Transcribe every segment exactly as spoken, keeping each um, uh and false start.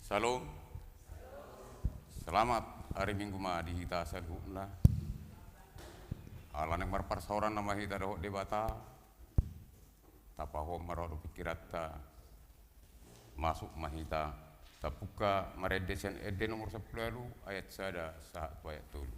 Shalom. Selamat hari Minggu ma di hita saluhutna. Ala naeng marparsaoran nama hita dohot Debata, tapahohom ma roha dohot pingkiranta, masuk ma hita, tabuka marende sian Ende nomor sampulu ualu ayat sada sahat tu ayat tolu.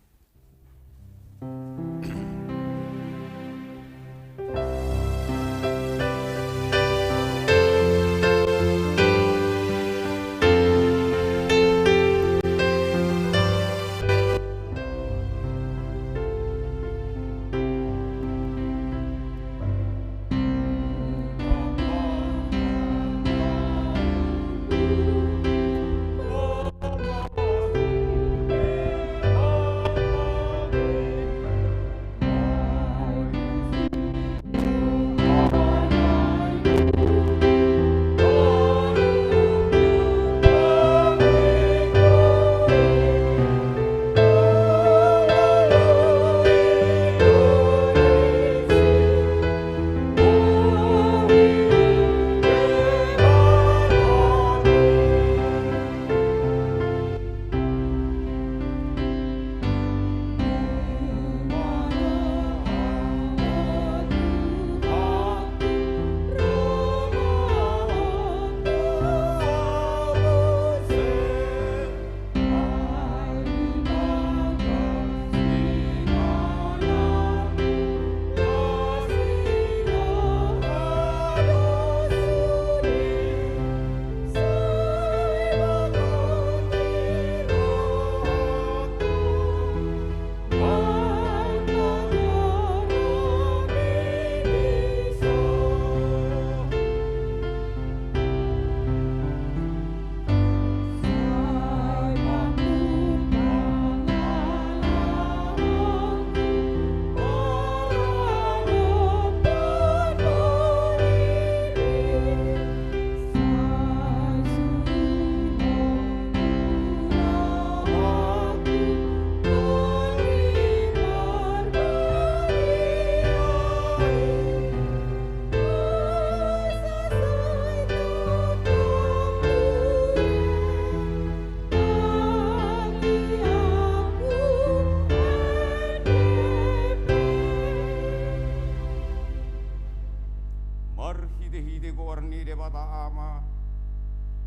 Marhitehite goar ni Debata Ama,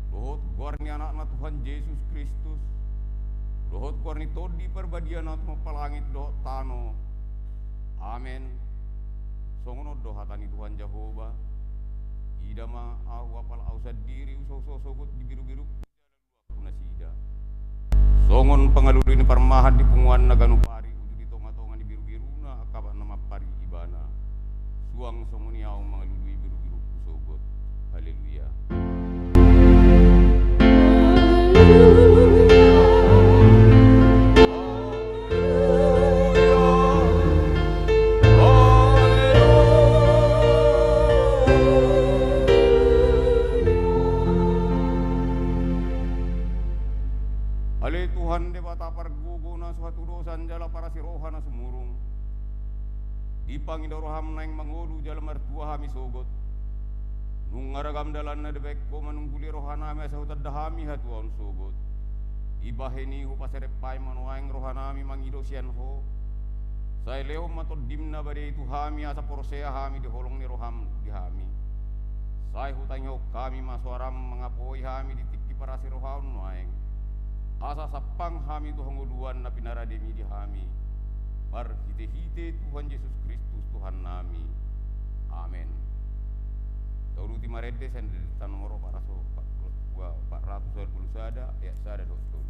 dohot goar ni Anakna Tuhan Jesus Kristus, dohot goar ni Tondi Parbadia na tumompa langit dohot tano. Amen. Songon on do hata ni Tuhan Jahowa: Ida ma, ahu apala ahu sandiri husoso sogot di birubiru nasida. Songon pangalului ni parmahan di punguanna ganup ari, uju di tongatonga ni birubiruna angka na mampari ibana, suang songon i ahu mangalului birubirungku sogot. Haleluya. Ale Tuhan Debata pargogo na so hatudosan jala parasi roha na sumurung, dipangido roham naeng mangolu jala martua hami sogot. Nunga ragam dalanna dibaen Ho manungguli rohanami asa hutanda hami hatuaon sogot. Dibahen i hupaserep hami ma nuaeng rohanami mangido sian Ho. Sai lehon ma Tondim na badia i tu hami asa porsea hami di holong ni roham di hami. Sai hutangihon hami ma soaram mangapoi hami di tingki parasi rohaon nuaeng, asa sampang hami tu hangoluan na pinarademi di hami, marhitehite Tuhan Jesus Kristus Tuhannami. Amen. Tauluti marende sian Ende nomor opat ratus opat pulu, opat ratus opat pulu sada, ayat sada dohot tolu.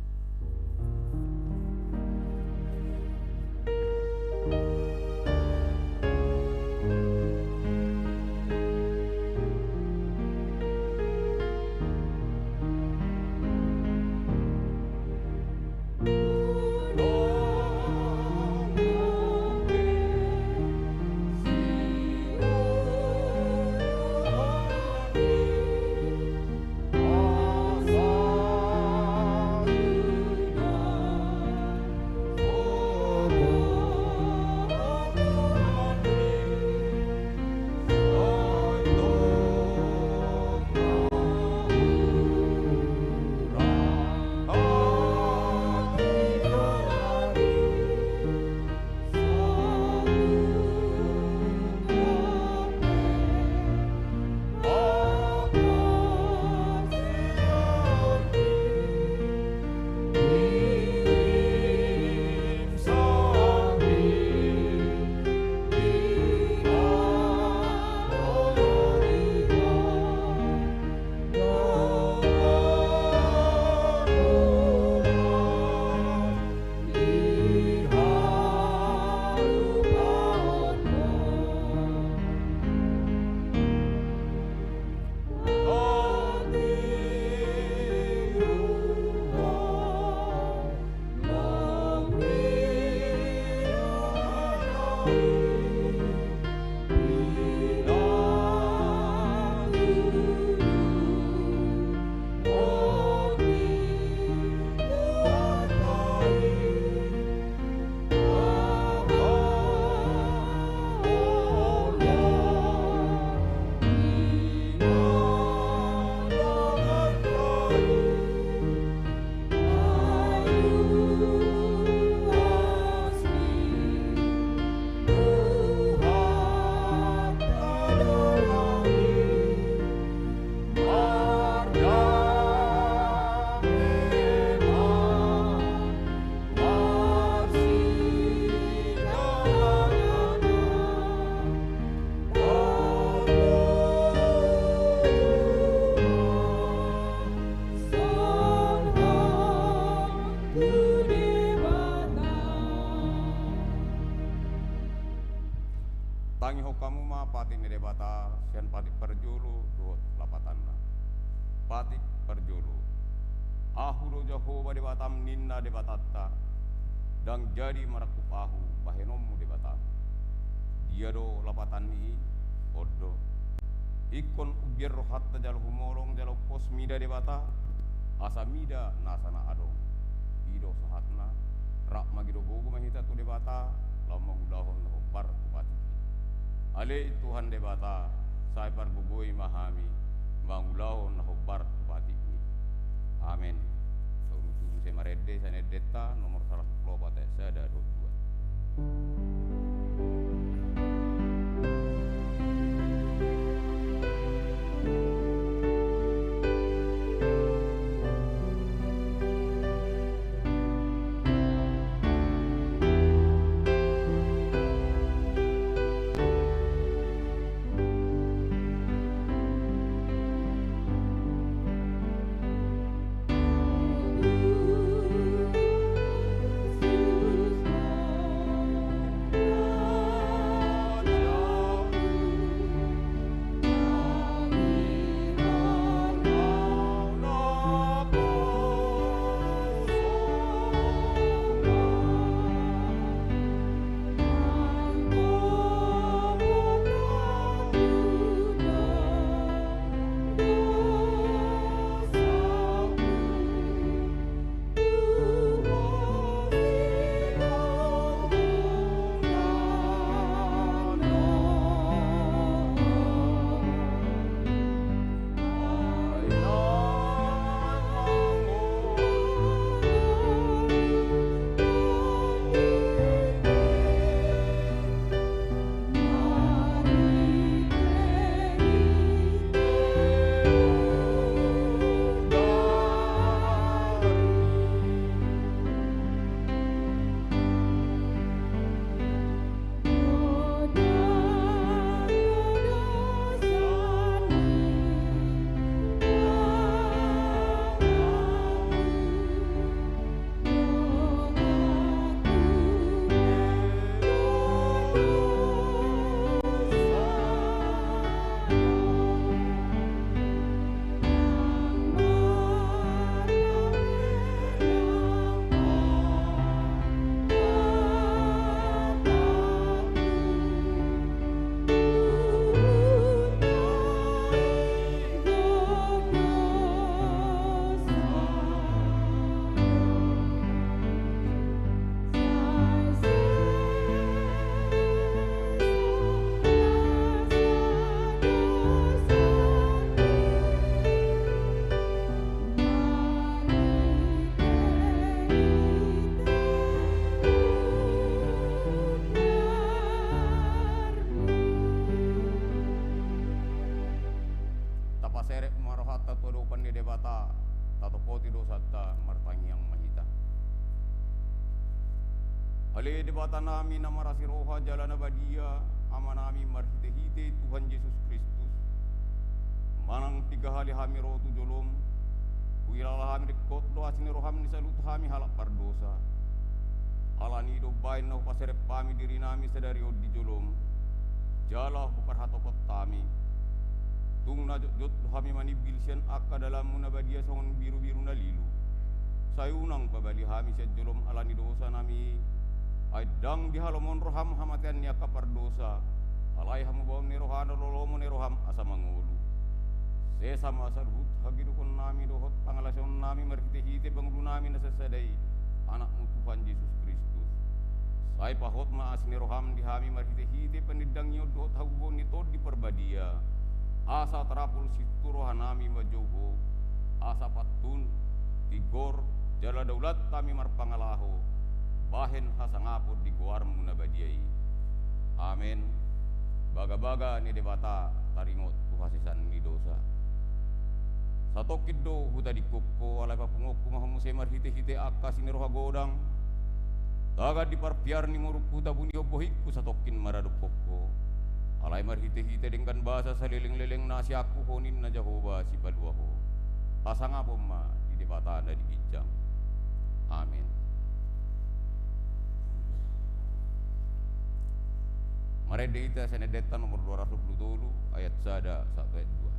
Jahowa Debatam, ninna Debatanta, ndang jadi marangkup ahu bahenonmu Debatam. Dia do lapatan ni i? On do. Ingkon umbiar rohanta jala humolong jala umpos mida Debata, asa mida nasa na adong. I do sahatna, rap mangido gogo ma hita tu Debata, laho mangulahon na hombar tu patikni. Ale Tuhan Debata, sai pargogoi ma hami mangulahon na hombar tu patikmi. Amen. Saluhutna muse marende, sian endenta nomor saratus opat ayat sada dohot dua. Tapaserep ma rohanta tu adopan ni Debata, tatopoti dosanta, martangiang ma hita. Ale Debata nami na marasi roha jala na badia, Ama nami marhite-hite Tuhan Jesus Kristus, manang piga hali hami ro tu jolom, huhilala hami ringkot do asi ni roham ni saluhut hami halak pardosa. Alani i do umbahen na hupaserep hami diri nami sadari on di jolom, jala huparhatopot hami, tung na jotjot do hami manimbil sian angka dalanmu na badia songon birubiru na lilu. Sai unang pabali hami sian jolom ala ni dosa nami i, ai ndang dihalomohon roham hamatean ni angka pardosa, alai hamubaon ni roha na lolomo ni roham asa mangolu. Sesa ma saluhut hagedukon nami dohot pangalaosion nami marhite-hite pangulu nami na sasada i, Anakmu Tuhan Jesus Kristus. Sai pahot ma asi ni roham di hami marhite-hite panindangion dohot hagogoon ni Tondi Parbadia, asa tarapul sintua roha nami manjou Ho, asa pantun, tigor, jala daulat hami marpangalaho, bahen hasangapon di goarmu na badia i. Amen. Bagabaga ni Debata taringot tu hasesan ni dosa. Satongkin do hutadingkon Ho, alai papunguonku ma Ho muse marhite-hite angka asi ni roha godang. Tagan di parpiar ni murukku tabunihon bohingku satongkin maradophon Ho. Alai marhite-hite denggan basa saleleng-leleng na sian Ho ninna Jahowa Sipalua Ho. Hasangapon ma di Debata na di ginjang. Amen. Marende hita sian endenta nomor dua ratus dua puluh tolu, ayat sada sahat tu ayat dua.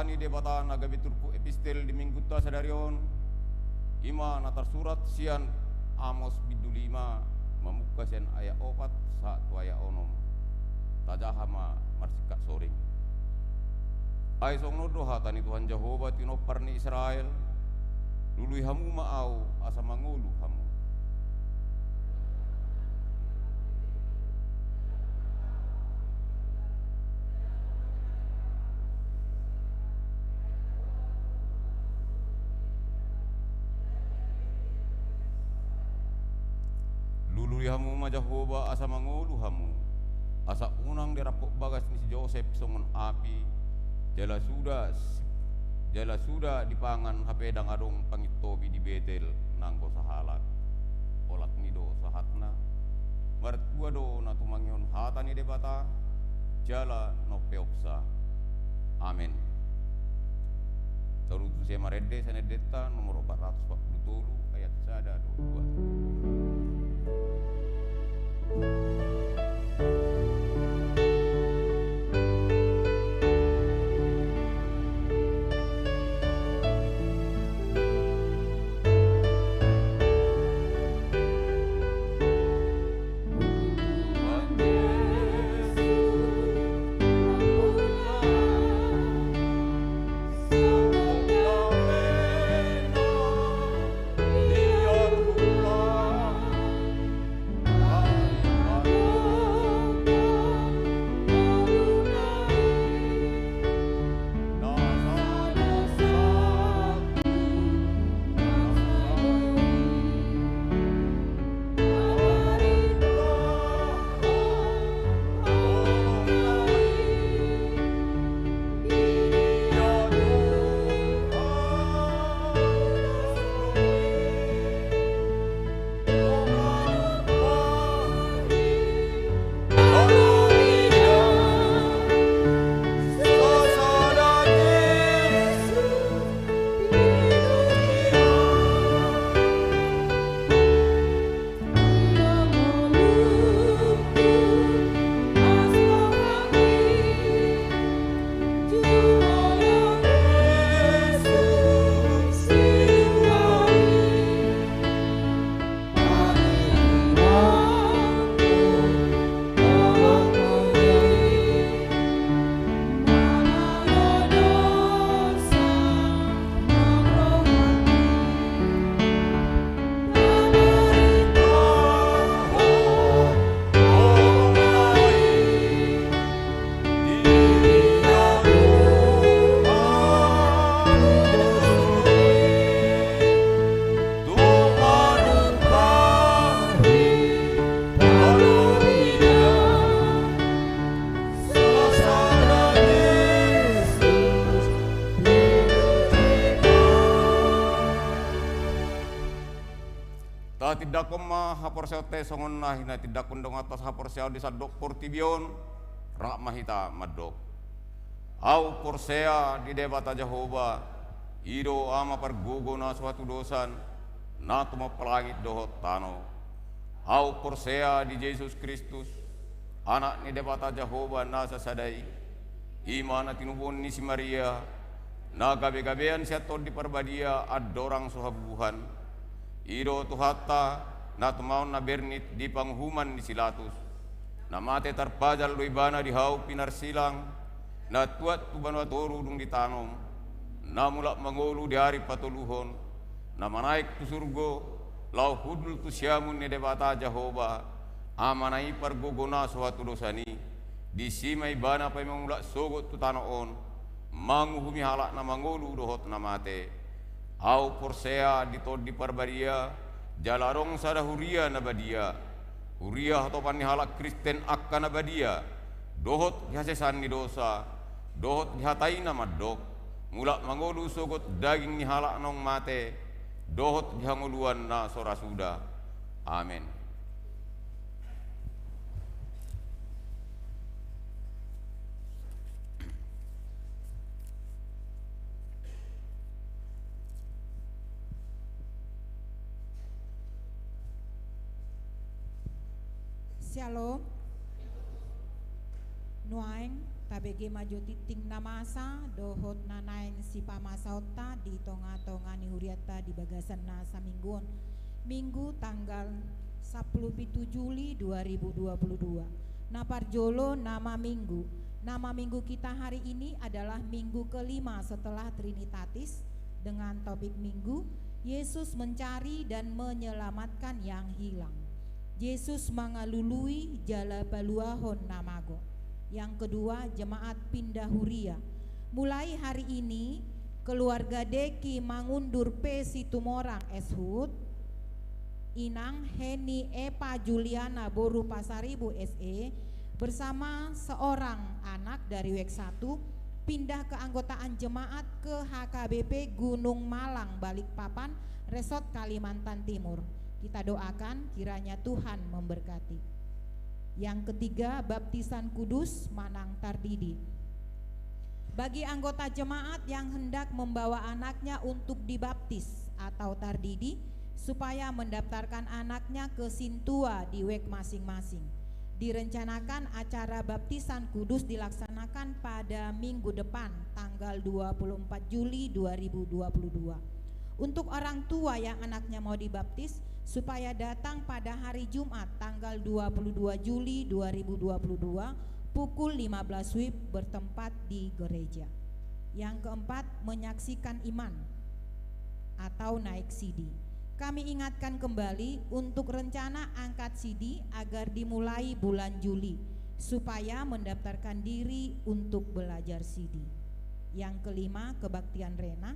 ni Debata na gabe turpuk epistel di Minggunta sadari on, i ma na tarsurat sian Amos bindu lima, mamungka sian ayat opat sahat tu ayat onom. Tajaha ma marsingkat soring. Ai songon on do hata ni Tuhan Jahowa, tinompar ni Israel: Lului hamu ma Ahu, asa mangolu hamu. Lului hamu ma Jahowa, asa mangolu hamu, asa unang dirampok bagas ni si Josep songon api, jala suda, jala suda dipangan hape ndang adong pangintobi di Betel nanggo sahalak. Olat ni do sahatna. Martua do na tumangihon hata ni Debata, jala na umpeopsa. Amen. Tarutusi ma rende, sanendenta nomor opat ratus opat pulu tolu, ayat sada dohot dua. Tatindangkon ma haporseaonta songon na hinatindanghon donganta sahaporseaon di sandok portibi on. Rap ma hita mandok. Ahu porsea di Debata Jahowa, i do Ama pargogo na so hatudosan, na tumompa langit dohot tano. Ahu porsea di Jesus Kristus, Anak ni Debata Jahowa na sasada i, i ma na tinubuhon ni si Maria, na gabegabean sian Tondi Parbadia andorang so habubuhan. I do Tuhanta, na tumaon na bernit di panguhuman ni si Latus. Na mate tarpajal do Ibana di hau pinarsilang, na tuat tu banua toru dung ditanom, na mulak mangolu di ari patoluhon, na manaek tu surgo, laho hundul tu siamun ni Debata Jahowa, Amana i pargogo na so hatudosan i. Disi ma Ibana paima mulak sogot tu tano on, manguhumi halak na mangolu dohot na mate. Ahu porsea di Tondi Parbadia, jala adong sada huria na badia. Huria hatopan ni halak Kristen angka na badia, dohot di hasesaan ni dosa, dohot di hata i na mandok, mulak mangolu sogot daging ni halak naung mate, dohot di hangoluan na so ra suda. Amen. Syalom. Nuaeng Tabege ma jo tingting na masa dohot na naeng sipamasaonta di tonga-tonga ni hurianta di bagasan na saminggu on, Minggu tanggal sampulu pitu Juli dua ribu dua puluh dua. Na parjolo, nama Minggu. Nama Minggu kita hari ini adalah Minggu kelima setelah Trinitatis, dengan topik Minggu, Yesus mencari dan menyelamatkan yang hilang. Yesus mangalului jala paluahon na mago. Yang kedua, jemaat pindah huria. Mulai hari ini, keluarga Deki Mangundur P Situmorang S Hut, Inang Heni Epa Juliana boru Pasaribu S E, bersama seorang anak dari W E K satu, pindah keanggotaan jemaat ke H K B P Gunung Malang, Balikpapan, Resort Kalimantan Timur. Kita doakan kiranya Tuhan memberkati. Yang ketiga, baptisan kudus manang tardidi. Bagi anggota jemaat yang hendak membawa anaknya untuk dibaptis atau tardidi, supaya mendaftarkan anaknya ke sintua di W E K masing-masing. Direncanakan acara baptisan kudus dilaksanakan pada minggu depan, tanggal dua puluh empat Juli dua ribu dua puluh dua. Untuk orang tua yang anaknya mau dibaptis, supaya datang pada hari Jumat, tanggal dua puluh dua Juli dua ribu dua puluh dua, pukul lima belas W I B, bertempat di gereja. Yang keempat, menyaksikan iman atau naik sidi. Kami ingatkan kembali untuk rencana angkat sidi agar dimulai bulan Juli, supaya mendaftarkan diri untuk belajar sidi. Yang kelima, kebaktian Rena.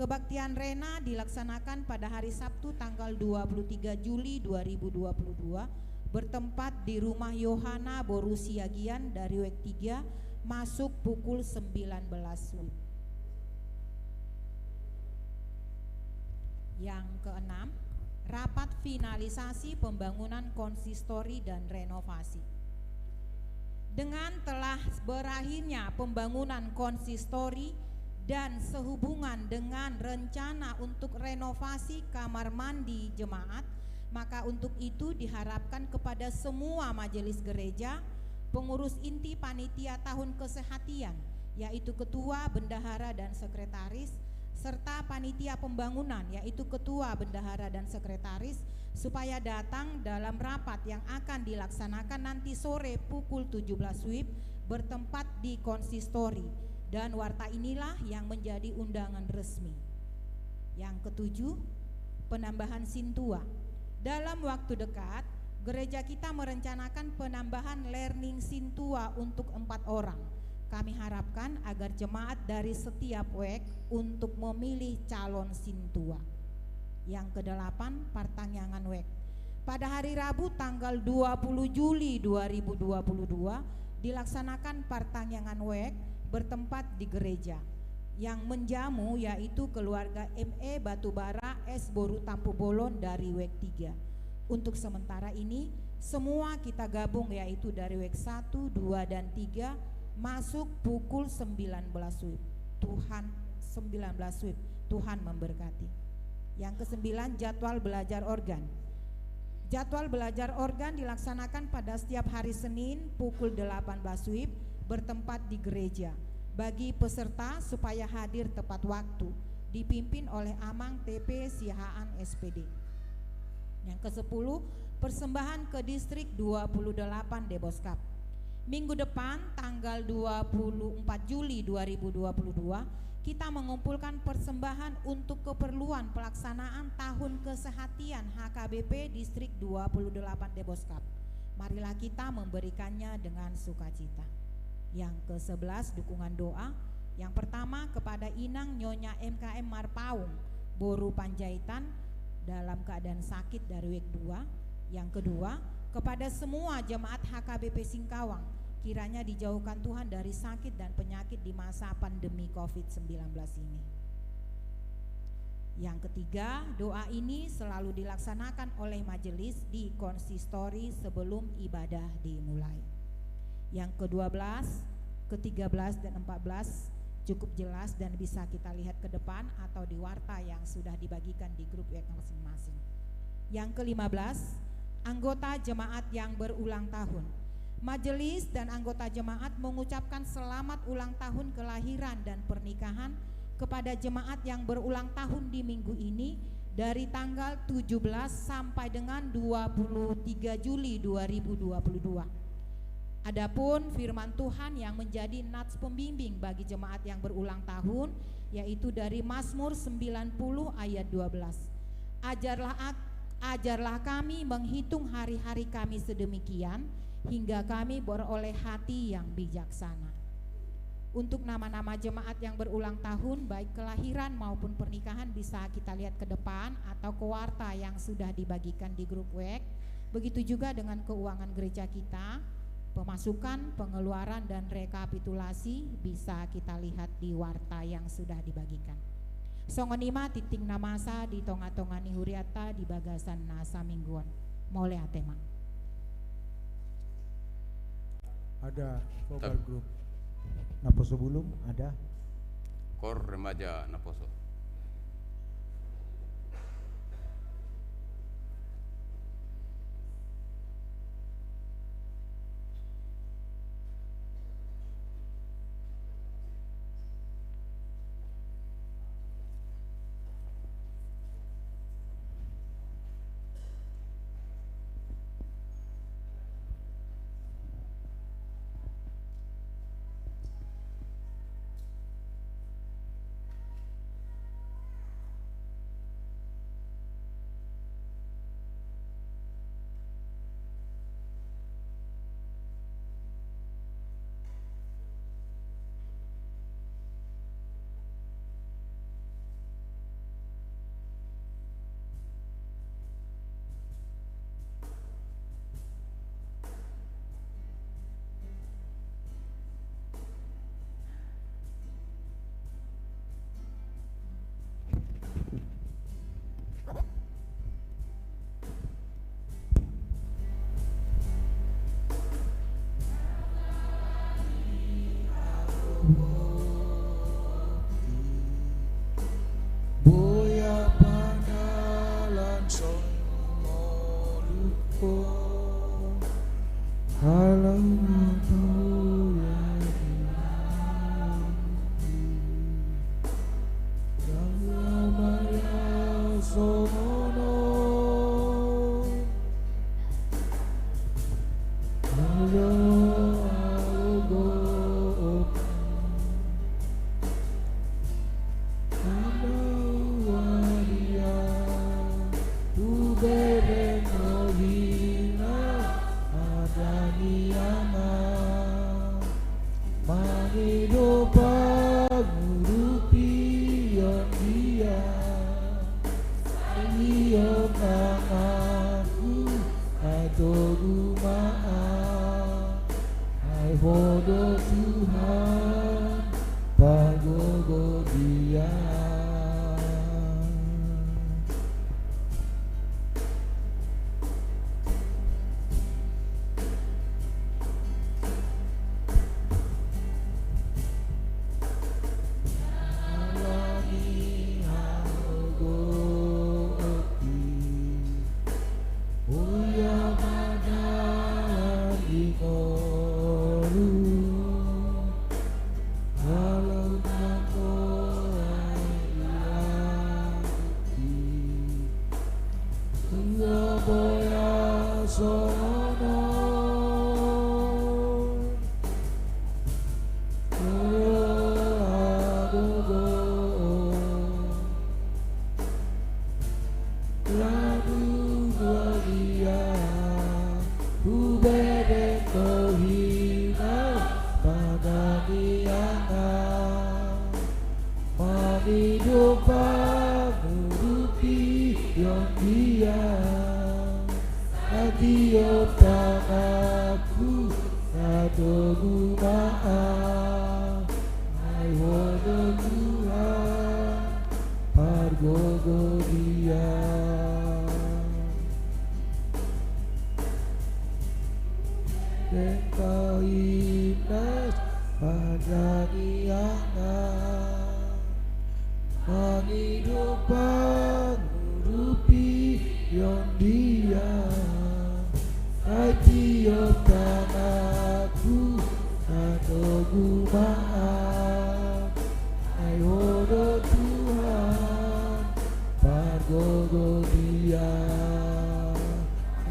Kebaktian Rena dilaksanakan pada hari Sabtu, tanggal dua puluh tiga Juli dua ribu dua puluh dua, bertempat di rumah Yohana boru Siagian dari W E K tiga, masuk pukul sembilan belas W I B. Yang keenam, rapat finalisasi pembangunan konsistori dan renovasi. Dengan telah berakhirnya pembangunan konsistori dan sehubungan dengan rencana untuk renovasi kamar mandi jemaat, maka untuk itu diharapkan kepada semua majelis gereja, pengurus inti panitia tahun kesehatian, yaitu ketua, bendahara, dan sekretaris, serta panitia pembangunan, yaitu ketua, bendahara, dan sekretaris, supaya datang dalam rapat yang akan dilaksanakan nanti sore pukul tujuh belas W I B, bertempat di konsistori, dan warta inilah yang menjadi undangan resmi. Yang ketujuh, penambahan sintua. Dalam waktu dekat, gereja kita merencanakan penambahan learning sintua untuk empat orang. Kami harapkan agar jemaat dari setiap W E K untuk memilih calon sintua. Yang kedelapan, partangiangan W E K. Pada hari Rabu, tanggal dua puluh Juli dua ribu dua puluh dua, dilaksanakan partangiangan W E K bertempat di gereja. Yang menjamu yaitu keluarga M E Batubara S boru Tampubolon dari W E K tiga. Untuk sementara ini, semua kita gabung, yaitu dari W E K satu, dua, dan tiga, masuk pukul sembilan belas W I B. Tuhan, sembilan belas W I B. Tuhan memberkati. Yang kesembilan, jadwal belajar organ. Jadwal belajar organ dilaksanakan pada setiap hari Senin pukul delapan belas W I B, bertempat di gereja. Bagi peserta supaya hadir tepat waktu, dipimpin oleh Amang T P Siahaan S P D. Yang kesepuluh, persembahan ke Distrik dua puluh delapan Deboskap. Minggu depan, tanggal dua puluh empat Juli dua ribu dua puluh dua, kita mengumpulkan persembahan untuk keperluan pelaksanaan tahun kesehatian H K B P Distrik dua puluh delapan Deboskap. Marilah kita memberikannya dengan sukacita. Yang kesebelas, dukungan doa. Yang pertama, kepada Inang Nyonya M K M Marpaung, boru Panjaitan, dalam keadaan sakit dari W E K dua. Yang kedua, kepada semua jemaat H K B P Singkawang, kiranya dijauhkan Tuhan dari sakit dan penyakit di masa pandemi covid sembilan belas ini. Yang ketiga, doa ini selalu dilaksanakan oleh majelis di konsistori sebelum ibadah dimulai. Yang kedua belas, ketiga belas, dan empat belas cukup jelas dan bisa kita lihat ke depan atau di warta yang sudah dibagikan di grup W A masing-masing. Yang kelima belas, anggota jemaat yang berulang tahun. Majelis dan anggota jemaat mengucapkan selamat ulang tahun kelahiran dan pernikahan kepada jemaat yang berulang tahun di minggu ini, dari tanggal tujuh belas sampai dengan dua puluh tiga Juli dua ribu dua puluh dua. Adapun firman Tuhan yang menjadi nats pembimbing bagi jemaat yang berulang tahun, yaitu dari Mazmur sembilan puluh ayat dua belas. Ajarlah ak-, ajarlah kami menghitung hari-hari kami sedemikian, hingga kami beroleh hati yang bijaksana. Untuk nama-nama jemaat yang berulang tahun, baik kelahiran maupun pernikahan, bisa kita lihat ke depan atau ke warta yang sudah dibagikan di grup W A C. Begitu juga dengan keuangan gereja kita, pemasukan, pengeluaran, dan rekapitulasi bisa kita lihat di warta yang sudah dibagikan. Songon i ma tingting na masa di tonga-tonga ni hurianta di bagasan na saminggu on. Mauliate ma. Ada vokal grup Naposo Bulung, ada. Kor remaja Naposo. Boya panggalan songon moluko. Halau na boya di hati. Yang lamanya songon on. Halau, halau go. Anaua dia, hubereng rohina, adani ana. Mangido pangurupion dia, saion tanganku, ai togu ma. Ai Ho do Tuhan, pargogoian. Alani hagogoon i. Boya panggalan di ngolu, halau nang ho ai di hati. Tua boya songon on. Hagogoon. Ladung do ia, hubereng rohina, pangganiangan. Mangido pangurupion dia, saion tanganku, ai togu ma. Ai Ho do Tuhan, pargogoian. Dengka inas pangganiangan, mangido pangurupion dia, saion tangan Pargogo Dia,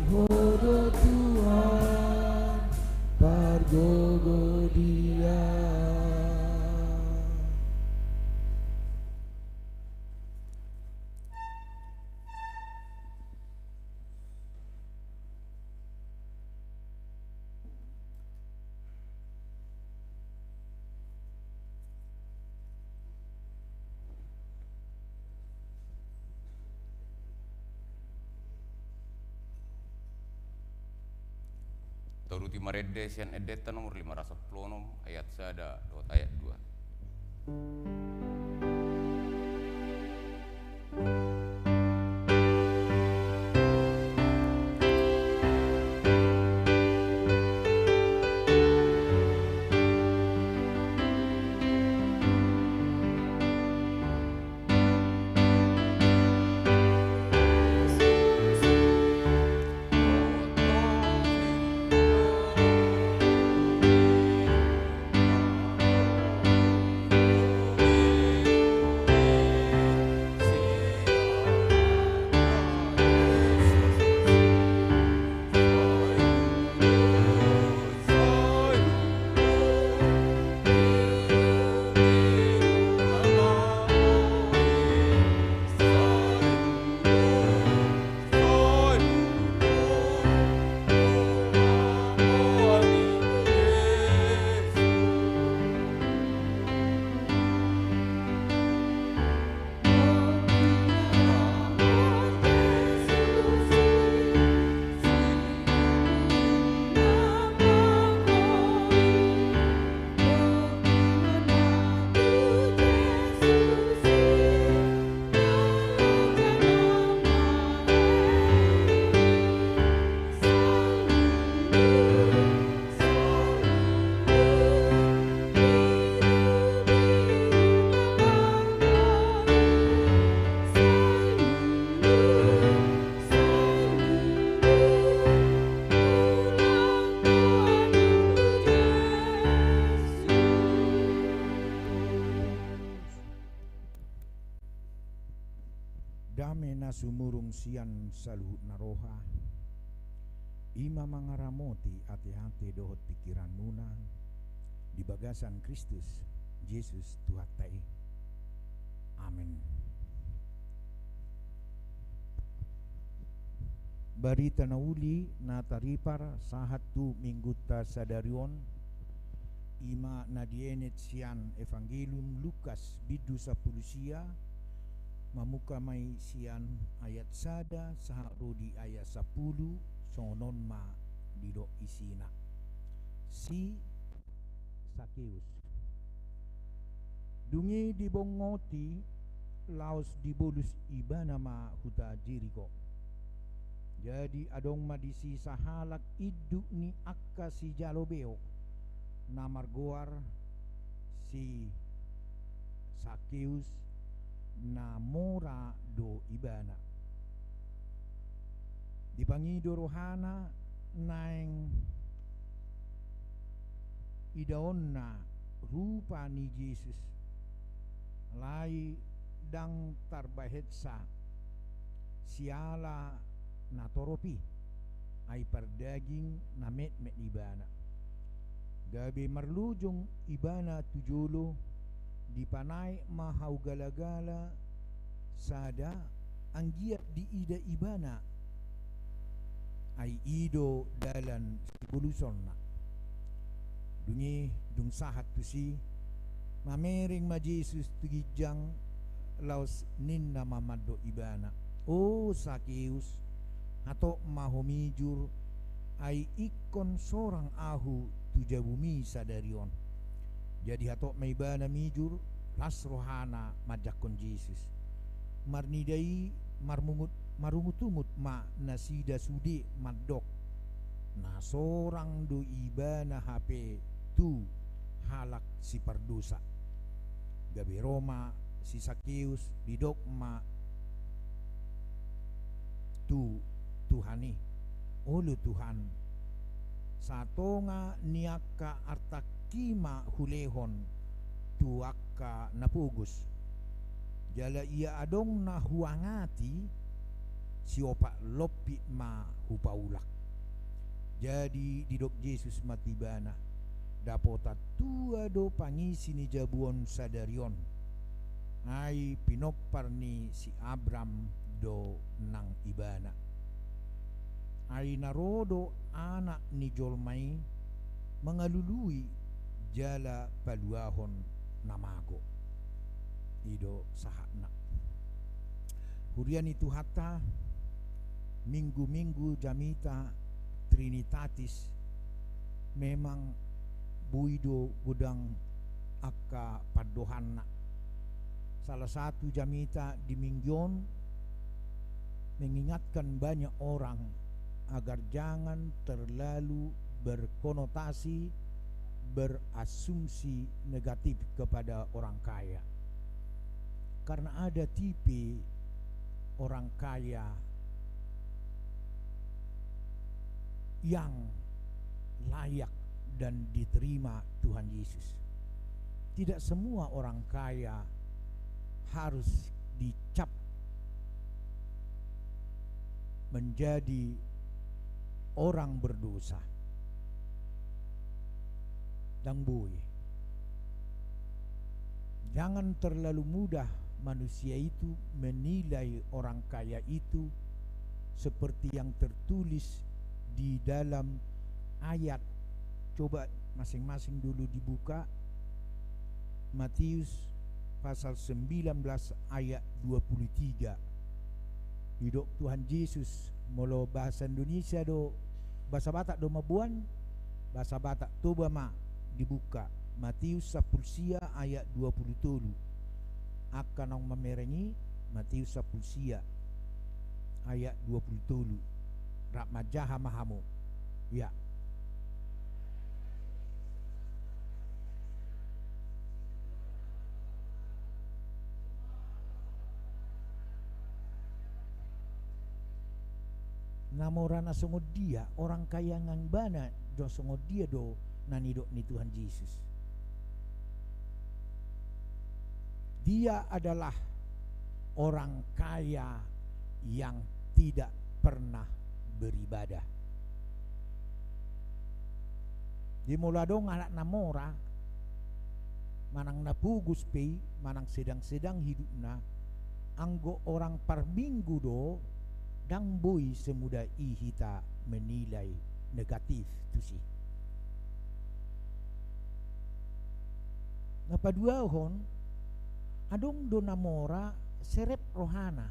Ho do Tuhan, pargogo Dia. Taruti marende sian endenta nomor lima ratus sampulu onom, ayat sada dohot ayat dua. Dame na sumurung sian saluhut na roha, i ma mangaramoti ateate dohot pingkiranmuna di bagasan Kristus Jesus Tuhanta i. Amen. Barita na uli na taripar sahat tu minggunta sadari on, i ma na dienet sian Evangelium Lukas bindu sampulu sia, mamungka ma i sian ayat sada sahat ro di ayat sampulu, songon on ma didok isina. Si Sakeus. Dung i dibongoti laos dibolus ibana ma huta Jeriko. Jadi adong ma disi sahalak induk ni angka sijalo beok, na margoar si Sakeus, na mora do ibana. Dipangido rohana naeng idaonna rupa ni Jesus, alai ndang tarbahensa siala na torop i, ai pardaging na metmet ibana. Gabe marlojong ibana tu jolo, dipanaek ma hau galagala sada, anggiat diida ibana, ai i do dalan sibolusonna. Dung i, dung sahat tusi, mamereng ma Jesus tu ginjang, laos ninna ma mandok ibana: O Sakeus, hatop ma ho mijur, ai ingkon sorang ahu tu jabumi sadari on. Jadi hatop ma ibana mijur, las rohana manjangkon Jesus. Marnida i marmungut, marungutungut ma nasida sude mandok: Na sorang do ibana hape tu halak sipardosa. Gabe ro ma si Sakeus, didok ma tu Tuhan i: Olo Tuhan, satonga ni angka artangki ma hulehon tu angka na pogos. Jala ia adong na huangati, siopat lompit ma hupaulak. Jadi didok Jesus ma tu ibana, dapotan tua do pangisi ni jabu on sadari on. Ai pinompar ni si Abram do nang ibana. Ai na ro do Anak ni jolma i mangalului jala paluahon na mago. I do sahatna. Huria ni Tuhanta, minggu-minggu jamita Trinitatis memang boi do godang angka pandohanna. Salah satu jamita di minggu on mengingatkan banyak orang agar jangan terlalu berkonotasi, berasumsi negatif kepada orang kaya. Karena ada tipe orang kaya yang layak dan diterima Tuhan Yesus. Tidak semua orang kaya harus dicap menjadi orang berdosa. Ndang boi. Jangan terlalu mudah manusia itu menilai orang kaya itu seperti yang tertulis di dalam ayat. Coba masing-masing dulu dibuka. Matius pasal sembilan belas ayat dua puluh tiga. Didok Tuhan Jesus, molo bahasa Indonesia do, bahasa Batak do mamboan, bahasa Batak, coba ma dibuka Matius sampulu sia ayat dua puluh tolu. Angka naung mamereng i, Matius sampulu sia ayat dua puluh tolu. Rap manjaha ma hamu. Ya. Na mora na songon dia, orang kaya nang ibana do songon dia do na nidok ni Tuhan Jesus. Dia adalah orang kaya yang tidak pernah beribadah. Jadi molo adong halak na mora, manang na pogos pe i, manang sedang-sedang hidupna, anggo orang parminggu do, ndang boi semudah i hita menilai negatif tusi. Na paduahon, adong do na mora serep rohana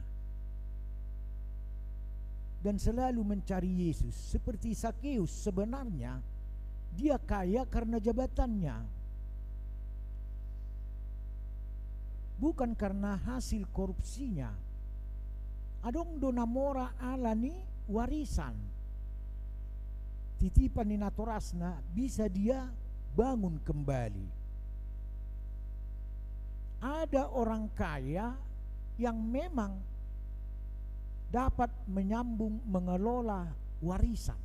dan selalu mencari Yesus. Seperti Sakeus, sebenarnya dia kaya karena jabatannya, bukan karena hasil korupsinya. Adong do na mora ala ni warisan, titipan ni natorasna, bisa dia bangun kembali. Ada orang kaya yang memang dapat menyambung mengelola warisan.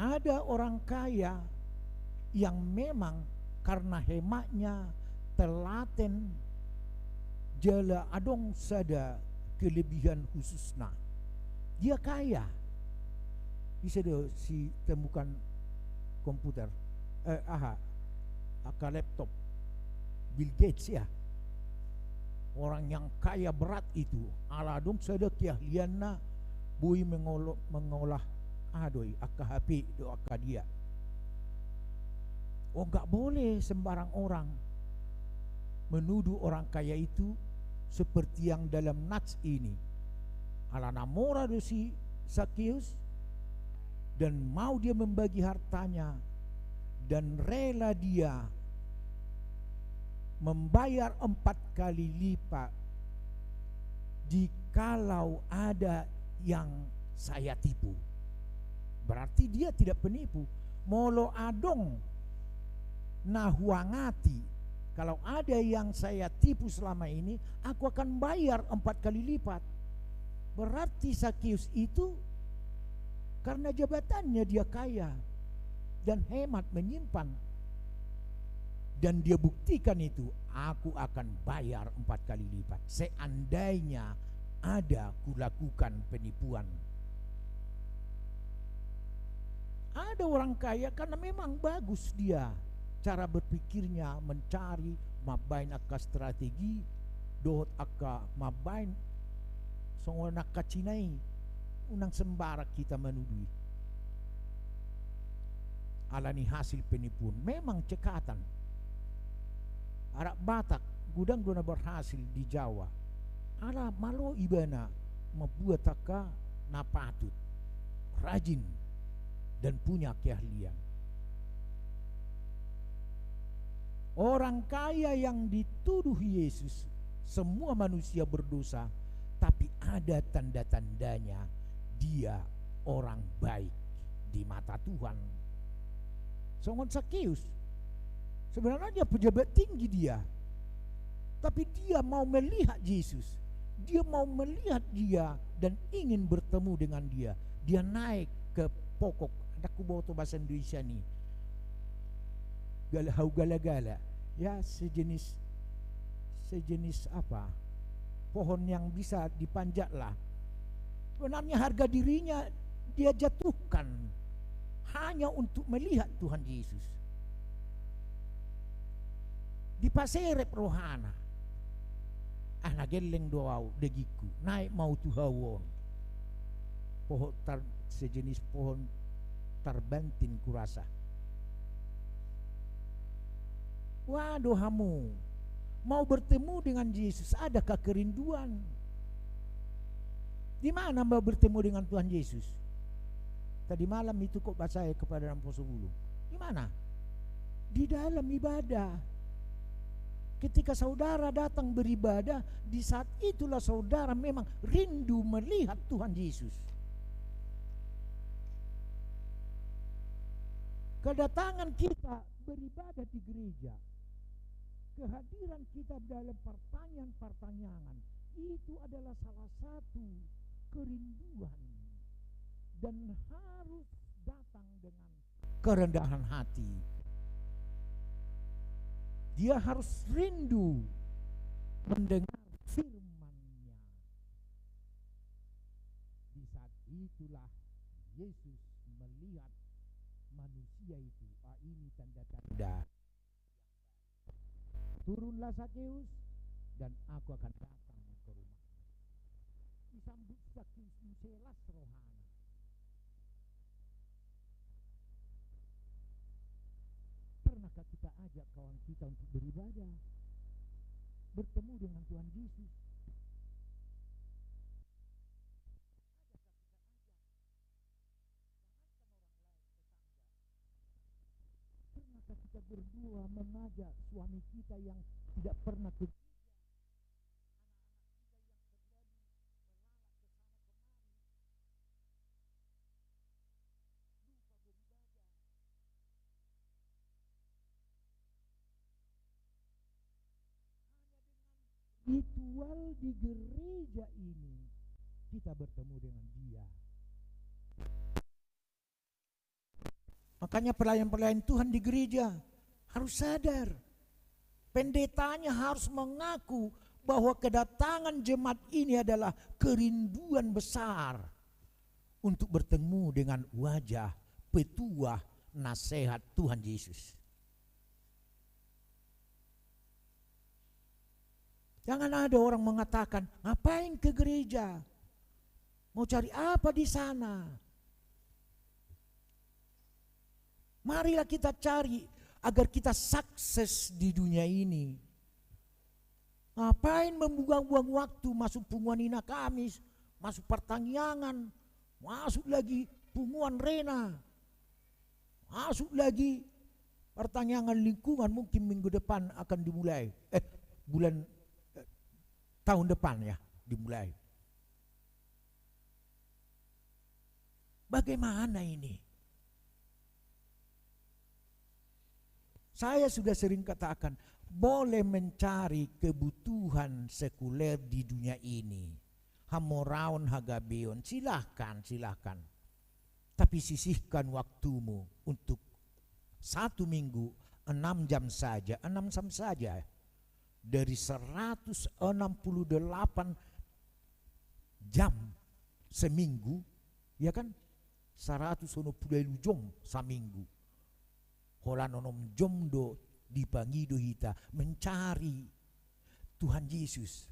Ada orang kaya yang memang karena hematnya telaten jala adong sada kelebihan khususna. Dia kaya. Bisa do si temukan komputer, eh, aha, angka laptop. Bill Gates ya. Orang yang kaya berat itu, ala adong sada keahlianna, boi mengolo-, mengolah, aha do i, angka H P do angka dia. Oh, nggak boleh sembarang orang menuduh orang kaya itu seperti yang dalam nats ini. Ala na mora do si Sakeus dan mau dia membagi hartanya dan rela dia membayar empat kali lipat jikalau ada yang saya tipu. Berarti dia tidak penipu. Molo adong na huangati, kalau ada yang saya tipu selama ini, aku akan bayar empat kali lipat. Berarti Sakeus itu karena jabatannya dia kaya dan hemat menyimpan. Dan dia buktikan itu, "Aku akan bayar empat kali lipat seandainya ada kulakukan penipuan." Ada orang kaya karena memang bagus dia cara berpikirnya, mencari, mambaen angka strategi, dohot angka mambaen songon angka Cina i, unang sembarang hita manuduhi. Alani hasil penipuan, memang cekatan. Anak Batak, godang do na berhasil di Jawa. Ala malo ibana mambuat angka na patut, rajin, dan punya keahlian. Orang kaya yang dituduh Yesus, semua manusia berdosa, tapi ada tanda-tandanya dia orang baik di mata Tuhan. Songon Sakeus, sebenarnya dia pejabat tinggi dia, tapi dia mau melihat Yesus. Dia mau melihat dia dan ingin bertemu dengan dia. Dia naik ke pokok, ndang huboto bahasa Indonesia ni, gala, hau gala-gala. Ya, sejenis, sejenis apa? Pohon yang bisa dipanjat lah. Sebenarnya harga dirinya dia jatuhkan hanya untuk melihat Tuhan Yesus. Dipaserep rohana. "Ah, na gelleng do au dagingku, naek ma au tu hau on." Pohon tar-, sejenis pohon tarbantin kurasa. Wah, do hamu mau bertemu dengan Yesus, adakah kerinduan? Di mana mau bertemu dengan Tuhan Yesus? Tadi malam itu khotbah saya kepada Namposo Bulung. Di mana? Di dalam ibadah. Ketika saudara datang beribadah, di saat itulah saudara memang rindu melihat Tuhan Yesus. Kedatangan kita beribadah di gereja, kehadiran kita dalam partangiangan-partangiangan, itu adalah salah satu kerinduan dan harus datang dengan kerendahan hati. Dia harus rindu mendengar firman-Nya. Di saat itulah Yesus melihat manusia itu. Ah, ini tanda-tanda. "Turunlah, Sakeus, dan Aku akan datang ke rumahmu." Disambut Sakeus, melas rohana. Pernahkah kita ajak kawan kita untuk beribadah, bertemu dengan Tuhan Yesus? Pernahkah kita berdua mengajak suami kita yang tidak pernah ke gereja, anak-anak kita yang selalu melalak ke sana kemari, lupa beribadah? Hanya dengan ritual di gereja ini, kita bertemu dengan Dia. Makanya pelayan-pelayan Tuhan di gereja harus sadar. Pendetanya harus mengaku bahwa kedatangan jemaat ini adalah kerinduan besar untuk bertemu dengan wajah petuah nasehat Tuhan Yesus. Jangan ada orang mengatakan, "Ngapain ke gereja? Mau cari apa di sana?" Marilah kita cari agar kita sukses di dunia ini. Ngapain membuang-buang waktu masuk punguan Ina Kamis, masuk partangiangan, masuk lagi punguan Rena, masuk lagi partangiangan lingkungan, mungkin minggu depan akan dimulai. Eh, bulan, eh, tahun depan ya, dimulai. Bagaimana ini? Saya sudah sering katakan, boleh mencari kebutuhan sekuler di dunia ini. Hamoraon, hagabeon, silahkan, silahkan. Tapi sisihkan waktumu untuk satu minggu enam jam saja, enam jam saja. Dari seratus enam puluh delapan jam seminggu, ya kan? Saratus onom pulu ualu jom saminggu. Holan onom jom do dipangido hita mencari Tuhan Yesus.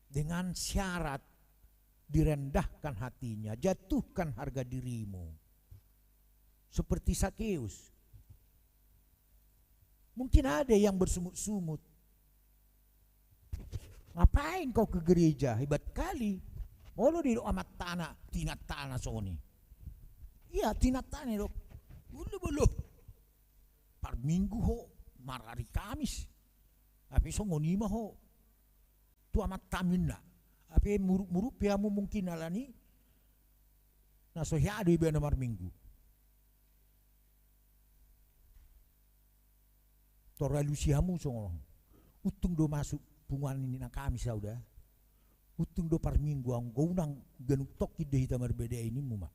Dengan syarat direndahkan hatinya, jatuhkan harga dirimu. Seperti Sakeus. Mungkin ada yang bersungut-sungut. Ngapain kau ke gereja? Hebat kali. Olo didok amantana, tinantana songon i. Iya, tinantana didok. Olo, olo. Parminggu ho, marhari Kamis. Tapi songon i ma ho. Tu amantam ninna. Hape muruk-muruk pe hamu mungkin alani na so hea do ibana marminggu. Tor alusi hamu songon on. Untung do masuk punguan ni na Kamis au da. Untung do parminggu, anggo unang ganup tongkin do hita marbadai, nimmu ma.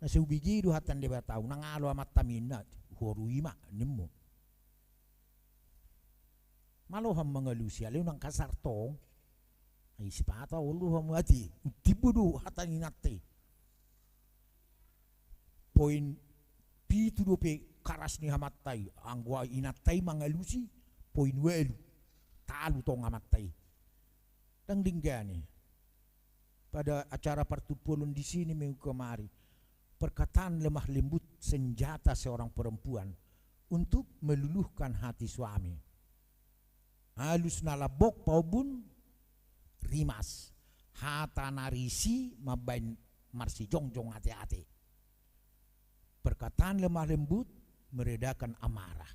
Na so hubege do hata ni Debata, unang alo amantam ninna, huorui ma, nimmu. Malo hamu mangalusi, alai unang kasar tong. Ai sipata olo hamu ate, untimbo do hata ni inanta i. Poin pitu dope karas ni amanta i, anggo inanta i mangalusi, poin ualu, talu tong amanta i. Ndang denggan i. Pada acara partumpolon di sini minggu kemari, perkataan lemah lembut senjata seorang perempuan untuk meluluhkan hati suami. Alus na lambok paombun rimas, hata na risi mambahen marsijongjong ateate. Perkataan lemah lembut meredakan amarah.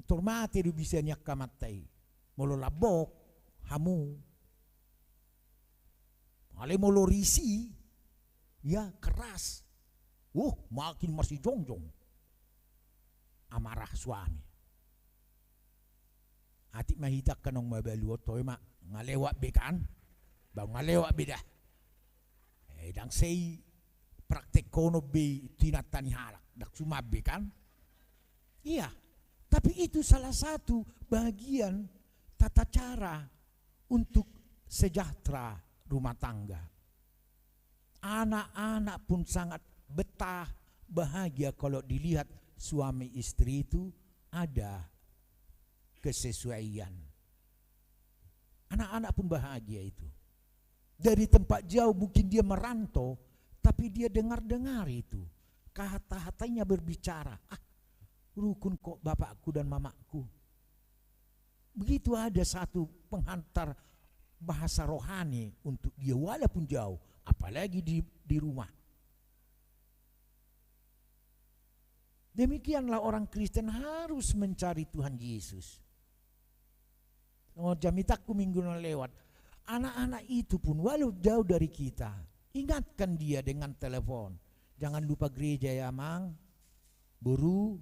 Tor mate do bisa ni angka amanta i. Molo lambok hamu, alai molo risi, ya keras. Uh, makin marsijongjong. Amarah suami. Atik ma hita angka naung mabalu on, toe ma, nga lewat be kan? Ba nga lewat be da. Eh, ndang sai praktekhonon be tinanta ni halak, ndang suman be kan? Iya, tapi itu salah satu bagian tata cara untuk sejahtera rumah tangga. Anak-anak pun sangat betah, bahagia kalau dilihat suami istri itu ada kesesuaian. Anak-anak pun bahagia itu. Dari tempat jauh mungkin dia merantau, tapi dia dengar-dengar itu. Kata-katanya berbicara, ah, rukun kok bapakku dan mamakku. Begitu ada satu penghantar bahasa rohani untuk dia, walaupun jauh, apalagi di, di rumah. Demikianlah orang Kristen harus mencari Tuhan Yesus. Oh, jamitanku minggu na lewat. Anak-anak itu pun, walau jauh dari kita, ingatkan dia dengan telepon. Jangan lupa gereja ya, Mang. Boru.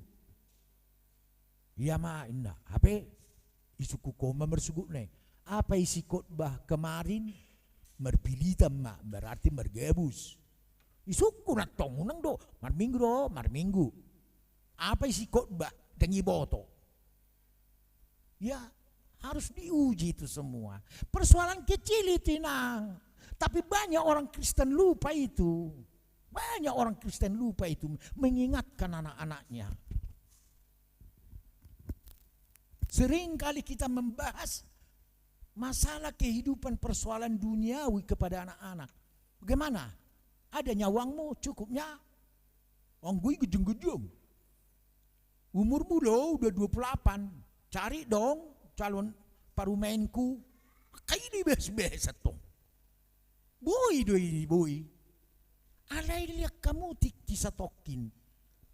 Ia ma, inna. Hape, isungkun ma marsungkun i. Apa isi khotbah kemarin? Marpilitan ma, berarti margabus. Isungkun antong, unang do, marminggu do, marminggu. Apa isi khotbah? Ndang diboto. Ya, harus diuji itu semua. Persoalan kecil itu, Inang. Tapi banyak orang Kristen lupa itu. Banyak orang Kristen lupa itu mengingatkan anak-anaknya. Sering kali kita membahas masalah kehidupan persoalan duniawi kepada anak-anak. Bagaimana? Ada nyawangmu cukupnya? Anggo i gedung-gedung. Umurmu lo udah dua puluh delapan. Cari dong calon parumaenku. Kai di bes-bes tong. Boi do i, boi. Alai liat hamu tingki satongkin.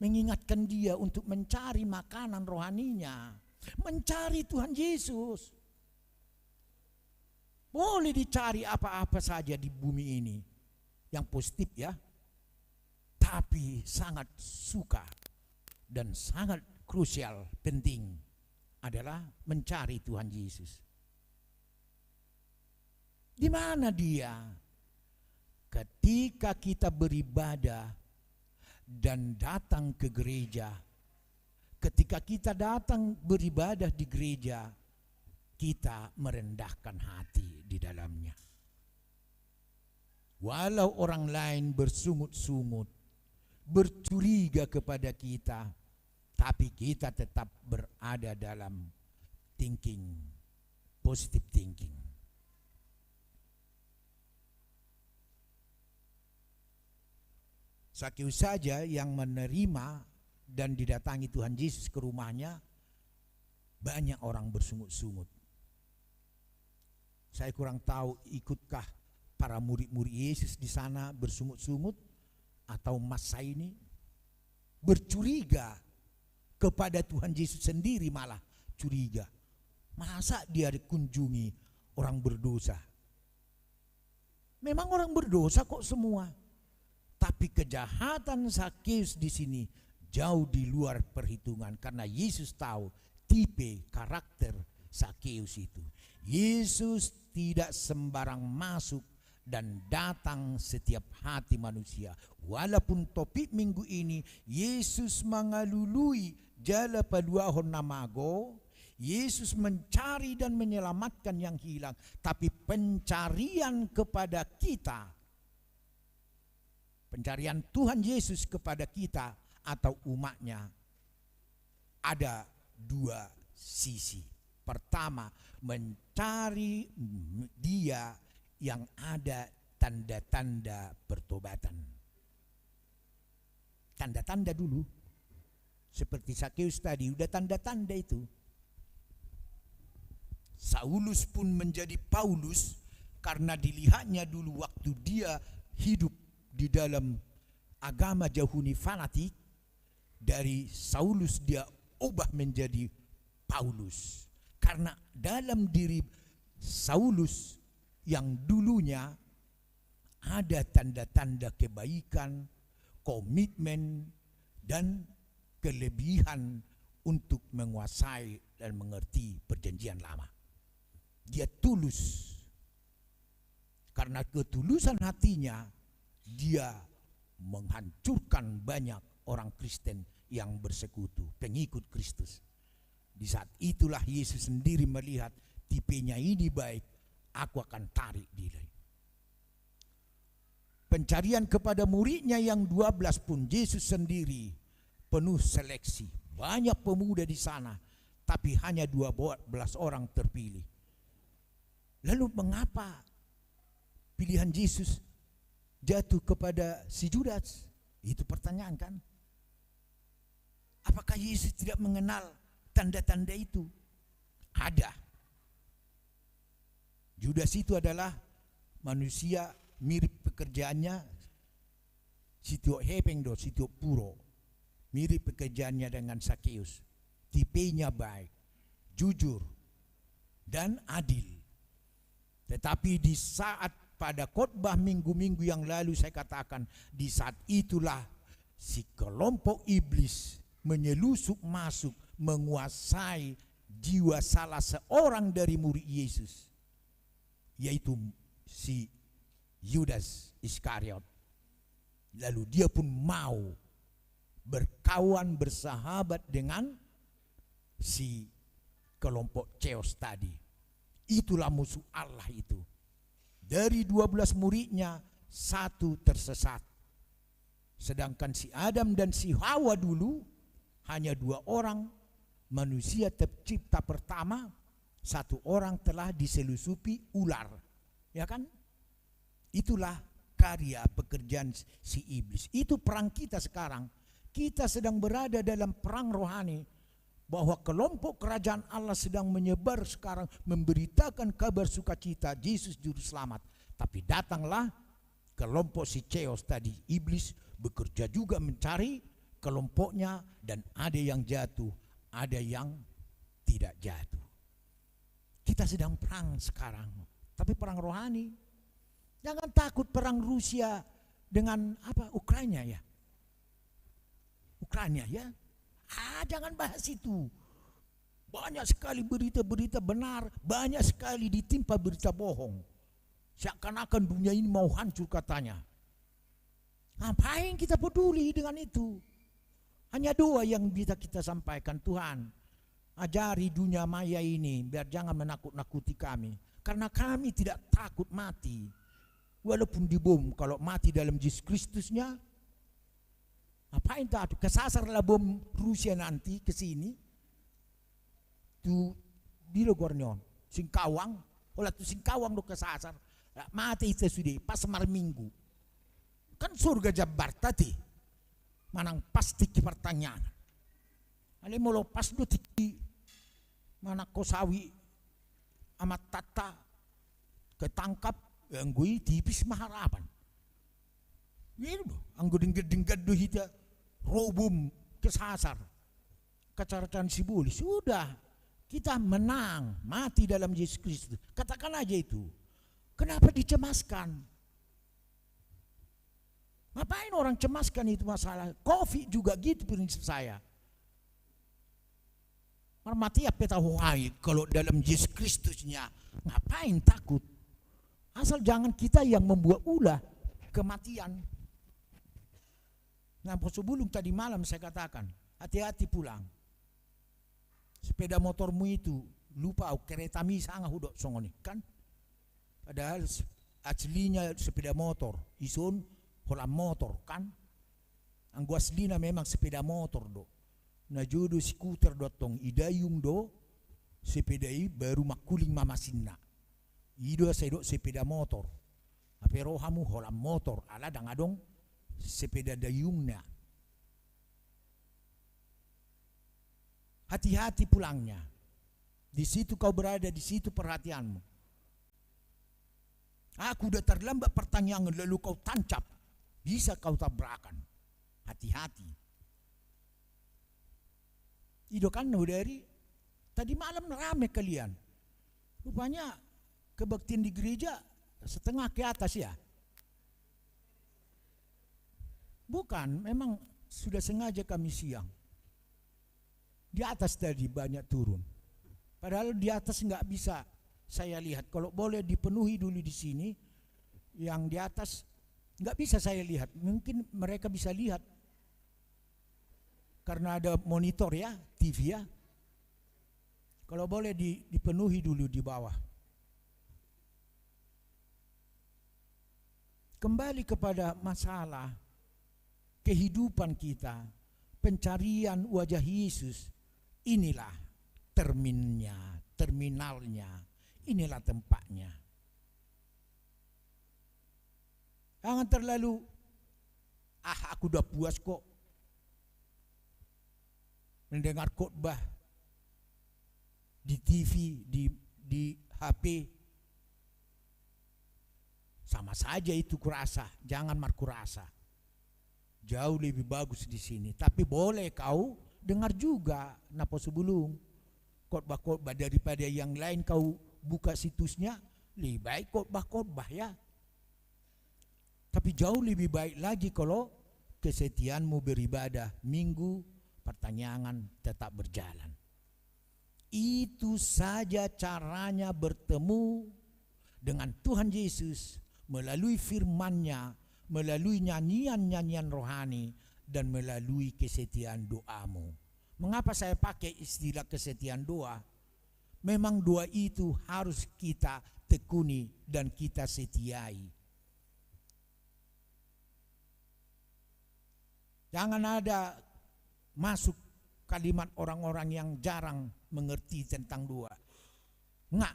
Mengingatkan dia untuk mencari makanan rohaninya. Mencari Tuhan Yesus. Boleh dicari apa-apa saja di bumi ini. Yang positif ya. Tapi sangat suka dan sangat krusial, penting adalah mencari Tuhan Yesus. Di mana dia? Ketika kita beribadah dan datang ke gereja. Ketika kita datang beribadah di gereja, kita merendahkan hati di dalamnya. Walau orang lain bersungut-sungut, bercuriga kepada kita, tapi kita tetap berada dalam thinking, positive thinking. Sakeus saja yang menerima dan didatangi Tuhan Yesus ke rumahnya, banyak orang bersungut-sungut. Saya kurang tahu, ikutkah para murid-murid Yesus di sana bersungut-sungut, atau massa ini bercuriga kepada Tuhan Yesus sendiri, malah curiga. Masa dia dikunjungi orang berdosa? Memang orang berdosa kok semua. Tapi kejahatan Sakeus di sini jauh di luar perhitungan, karena Yesus tahu tipe karakter Sakeus itu. Yesus tidak sembarang masuk dan datang setiap hati manusia. Walaupun topik minggu ini Yesus mangalului jala paluahon na mago, Yesus mencari dan menyelamatkan yang hilang, tapi pencarian kepada kita, pencarian Tuhan Yesus kepada kita atau umat-Nya ada dua sisi. Pertama, mencari Dia yang ada tanda-tanda pertobatan. Tanda-tanda dulu. Seperti Sakeus tadi, udah tanda-tanda itu. Saulus pun menjadi Paulus karena dilihatnya dulu waktu dia hidup di dalam agama Jahudi fanatik, dari Saulus dia ubah menjadi Paulus. Karena dalam diri Saulus yang dulunya ada tanda-tanda kebaikan, komitmen, dan kelebihan untuk menguasai dan mengerti Perjanjian Lama. Dia tulus. Karena ketulusan hatinya, dia menghancurkan banyak orang Kristen yang bersekutu, pengikut Kristus. Di saat itulah Yesus sendiri melihat, "Tipenya ini baik, aku akan tarik dia." Pencarian kepada murid-Nya yang dua belas pun Yesus sendiri penuh seleksi. Banyak pemuda di sana, tapi hanya dua belas orang terpilih. Lalu mengapa pilihan Yesus jatuh kepada si Judas? Itu pertanyaan, kan? Apakah Yesus tidak mengenal tanda-tanda itu? Ada. Judas itu adalah manusia mirip pekerjaannya, sitiop hepeng do, sitiop puro. Mirip pekerjaannya dengan Sakeus. Tipenya baik, jujur, dan adil. Tetapi di saat pada khotbah minggu-minggu yang lalu saya katakan, di saat itulah si kelompok iblis menyelusup masuk, menguasai jiwa salah seorang dari murid Yesus, yaitu si Yudas Iskariot. Lalu dia pun mau berkawan, bersahabat dengan si kelompok Zeus tadi. Itulah musuh Allah itu. Dari dua belas murid-Nya, satu tersesat. Sedangkan si Adam dan si Hawa dulu, hanya dua orang manusia tercipta pertama, satu orang telah diselusupi ular. Ya, kan? Itulah karya pekerjaan si iblis. Itu perang kita sekarang. Kita sedang berada dalam perang rohani, bahwa kelompok kerajaan Allah sedang menyebar sekarang, memberitakan kabar sukacita Yesus Juru Selamat. Tapi datanglah kelompok si Zeus tadi, iblis, bekerja juga mencari kelompoknya, dan ada yang jatuh, ada yang tidak jatuh. Kita sedang perang sekarang, tapi perang rohani. Jangan takut perang Rusia dengan apa, Ukraina, ya. Ukraina, ya. Ah, jangan bahas itu. Banyak sekali berita-berita benar, banyak sekali ditimpa berita bohong. Seakan-akan dunia ini mau hancur katanya. Ngapain kita peduli dengan itu? Hanya doa yang bisa kita sampaikan, "Tuhan, ajari dunia maya ini, biar jangan menakut-nakuti kami. Karena kami tidak takut mati. Walaupun dibom, kalau mati dalam Yesus Kristusnya, ngapain takut?" Kesasar lah bom Rusia nanti ke sini. Tu, di lo goarna on, Singkawang, holan tu Singkawang do kesasar. Lah, mate hita sude, pas marminggu. Kan surga jambarta te. Manang pas tingki partangiangan. Alai molo pas do tingki manangko sawi amantanta ketangkap, ya, anggo i tipis ma harapan. Iya do, anggo denggan-denggan do hita, ro bom, kesasar. Kecelakaan Sibolga, sudah. Kita menang, mati dalam Yesus Kristus. Katakan aja itu. Kenapa dicemaskan? Ngapain orang cemaskan itu masalah? Covid juga gitu prinsip saya. Marmatian pe tahu, hai, kalau dalam Yesus Kristusnya, ngapain takut? Asal jangan kita yang membuat ulah kematian. Nah, Naposubulung, tadi malam saya katakan, hati-hati pulang. Sepeda motormu itu, lupa au, kereta mi sanga hudok songon i, kan? Padahal s-, aslinya sepeda motor, ison holan motor, kan? Anggo aslina memang sepeda motor do. Na jo do skuter do tong, i dayung do, sepeda i baru mangkuling ma masinna. I do sai dok sepeda motor. Hape ro hamu holan motor, ala ndang adong sepeda dayungna. Hati-hati pulangnya. Di situ kau berada, di situ perhatianmu. Aku udah terlambat pertangiangan, lalu kau tancap, bisa kau tabrakan. Hati-hati. I do kan, na hudari, tadi malam rame kalian. Rupanya kebaktian di gereja setengah ke atas, ya? Bukan, memang sudah sengaja kami siang. Di atas tadi banyak turun. Padahal di atas nggak bisa saya lihat. Kalau boleh dipenuhi dulu di sini, yang di atas nggak bisa saya lihat. Mungkin mereka bisa lihat. Karena ada monitor ya, T V ya. Kalau boleh di-, dipenuhi dulu di bawah. Kembali kepada masalah kehidupan kita, pencarian wajah Yesus, inilah terminnya, terminalnya, inilah tempatnya. Jangan terlalu, "Ah, aku udah puas kok mendengar khotbah di T V, di, di H P." Sama saja itu kurasa, jangan markurasa. Jauh lebih bagus di sini. Tapi boleh kau dengar juga, Naposubulung, khotbah-khotbah daripada yang lain kau buka situsnya, lebih baik khotbah-khotbah ya. Tapi jauh lebih baik lagi kalau kesetiaanmu beribadah Minggu, partangiangan tetap berjalan. Itu saja caranya bertemu dengan Tuhan Yesus, melalui firman-Nya, melalui nyanyian-nyanyian rohani, dan melalui kesetiaan doamu. Mengapa saya pakai istilah kesetiaan doa? Memang doa itu harus kita tekuni dan kita setiai. Jangan ada masuk kalimat orang-orang yang jarang mengerti tentang doa. Nga.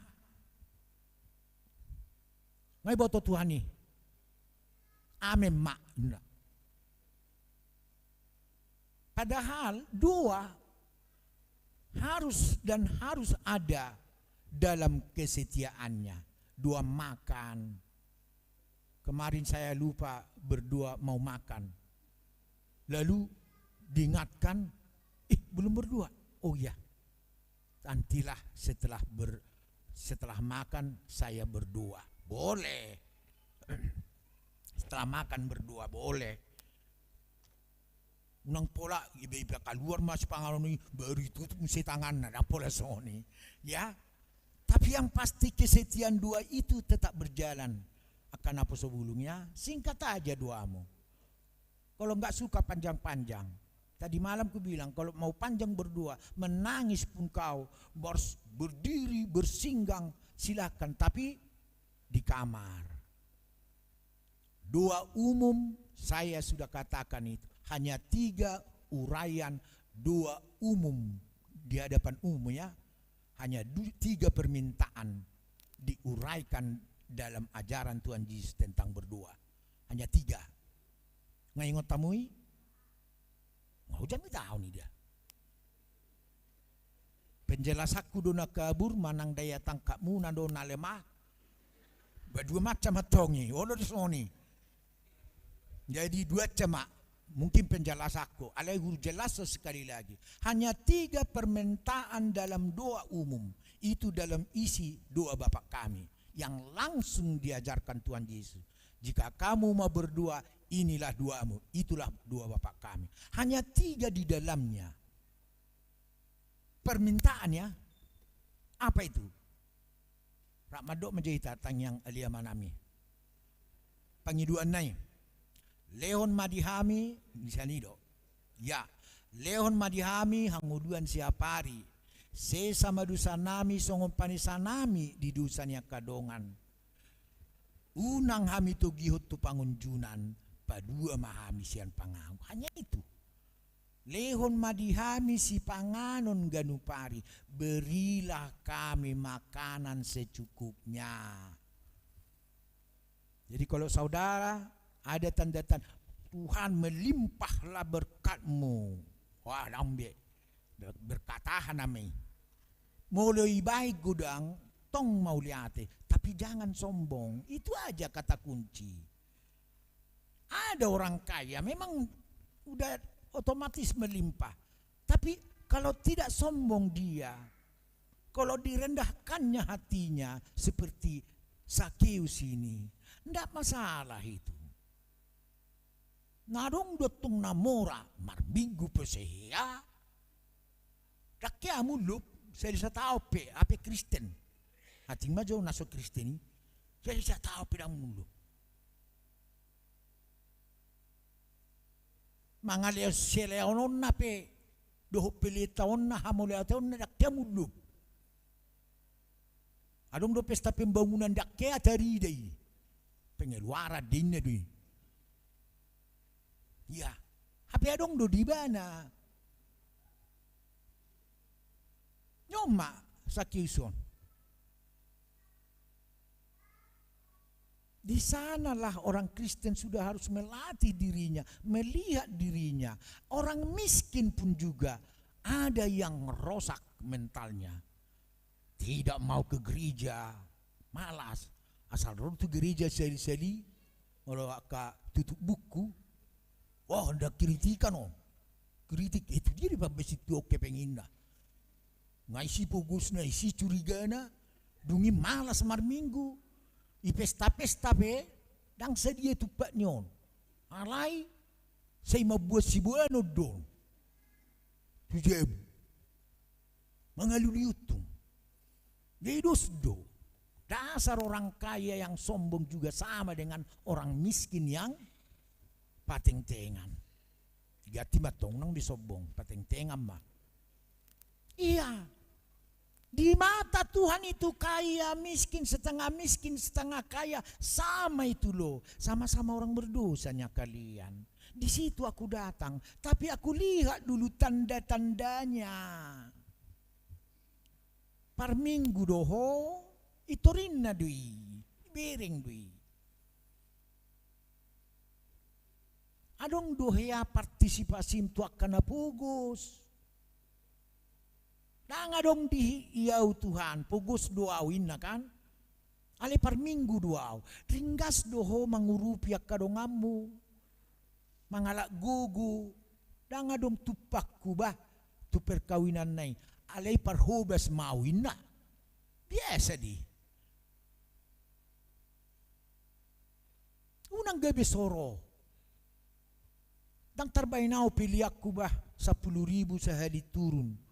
Nga iboto Tuhan i. Amen ma. Nga. Padahal doa harus dan harus ada dalam kesetiaannya. Doa makan. Kemarin saya lupa berdoa mau makan. Lalu diingatkan, "Ih, belum berdoa." Oh iya, nantilah setelah ber-, setelah makan saya berdoa. Boleh. Setelah makan berdoa, boleh. Unang pola, iba-iba kaluar ma sipanganon i, baru ditutup muse tanganna, ndang pola songon i. Ya. Tapi yang pasti kesetiaan doa itu tetap berjalan. Angka Naposubulung ya, singkat aja doamu. Kalau nggak suka panjang-panjang. Tadi malam ku bilang, kalau mau panjang berdua, menangis pun kau, bers-, berdiri, bersinggang, silakan. Tapi di kamar. Doa umum, saya sudah katakan itu. Hanya tiga uraian doa umum di hadapan umum, ya. Hanya du-, tiga permintaan diuraikan dalam ajaran Tuhan Yesus tentang berdoa. Hanya tiga. Nga ingot hamu i? Nga, ujar mi tahu ni dia. Penjelasanku do na kabur, manang daya tangkapmu na do na lemah. Ba dua macam hatong i, olo do songon i. Jadi dua macam ma. Mungkin penjelasanku, alai hujelaskan sekali lagi. Hanya tiga permintaan dalam doa umum. Itu dalam isi doa Bapa Kami yang langsung diajarkan Tuhan Yesus. Jika kamu mau berdoa, inilah doamu. Itulah doa Bapa Kami. Hanya tiga di dalamnya. Permintaan, ya. Apa itu? Rap mandok ma jo hita, tangiang ale Amanami. Pangidoanna i. Lehon ma di hami, di sian i do. Ya. Lehon ma di hami hangoluan siapari. Sesa ma dosanami songon panesanami di dosa ni angka dongan. Unang hami togihon tu pangunjunan, palua ma hami sian pangago. Hanya itu. Lehon ma di hami sipanganon ganup ari, berilah kami makanan secukupnya. Jadi kalau saudara ada tanda-tanda, Tuhan, melimpahlah berkat-Mu. Wah, ndang be. Ber-, berkatahan nama i. Molo i baik godang, tong mauliate, tapi jangan sombong. Itu aja kata kunci. Ada orang kaya memang udah otomatis melimpah. Tapi kalau tidak sombong dia, kalau direndahkannya hatinya seperti Sakeus ini, ndak masalah itu. Na adong do tong na mora, marminggu pe sai hea. Ndang hea mullup, sai disataon pe, hape Kristen. Atik ma jo na so Kristen i, sai disataon pe ndang mullup. Mangalehon silehononna pe, dohot peletaonna, hamauliateonna, ndang hea mullup. Adong do pesta pembangunan, ndang hea tarida i. Pengeluaran do inna do i. Ia, hape adong do di ibana. Nyo ma Sakeus on. Di sanalah orang Kristen sudah harus melatih dirinya, melihat dirinya. Orang miskin pun juga ada yang rosak mentalnya. Tidak mau ke gereja, malas. Asal ro tu gereja sahali-sahali, molo angka tutup buku, wah, nda kritikan on. Kritik, itu dia dipambahen situtu, oke, pengenna. Nga isi pogosna, isi curigana, dung i malas marminggu. I pesta-pesta pe, ndang sadia tumpak ni on. Alai, sai mambuat siboanon do on. Tu jabu. Mangalului untung. Jadi dos do. Dasar orang kaya yang sombong juga sama dengan orang miskin yang patengtengan. Ganti ma tong nang di sombong, patengtengan ma. Iya. Di mata Tuhan itu kaya miskin, setengah miskin, setengah kaya, sama itu loh. Sama-sama orang berdosa nya kalian. Di situ aku datang, tapi aku lihat dulu tanda-tandanya. Parminggu do ho, i torinna do i, bereng do i. Adong do hea partisipasim tu angka na pogos. Ndang adong di i au Tuhan, pogos do au inna kan. Alai parminggu do au, ringgas do ho mangurupi angka donganmu. Mangalap gogo, ndang adong tumpakku bah, tu perkawinanna i, alai parhobas ma au inna. Biasa do i. Unang gabe so ro. Ndang tarbaen au peleanku bah, sampulu ribu sahali turun.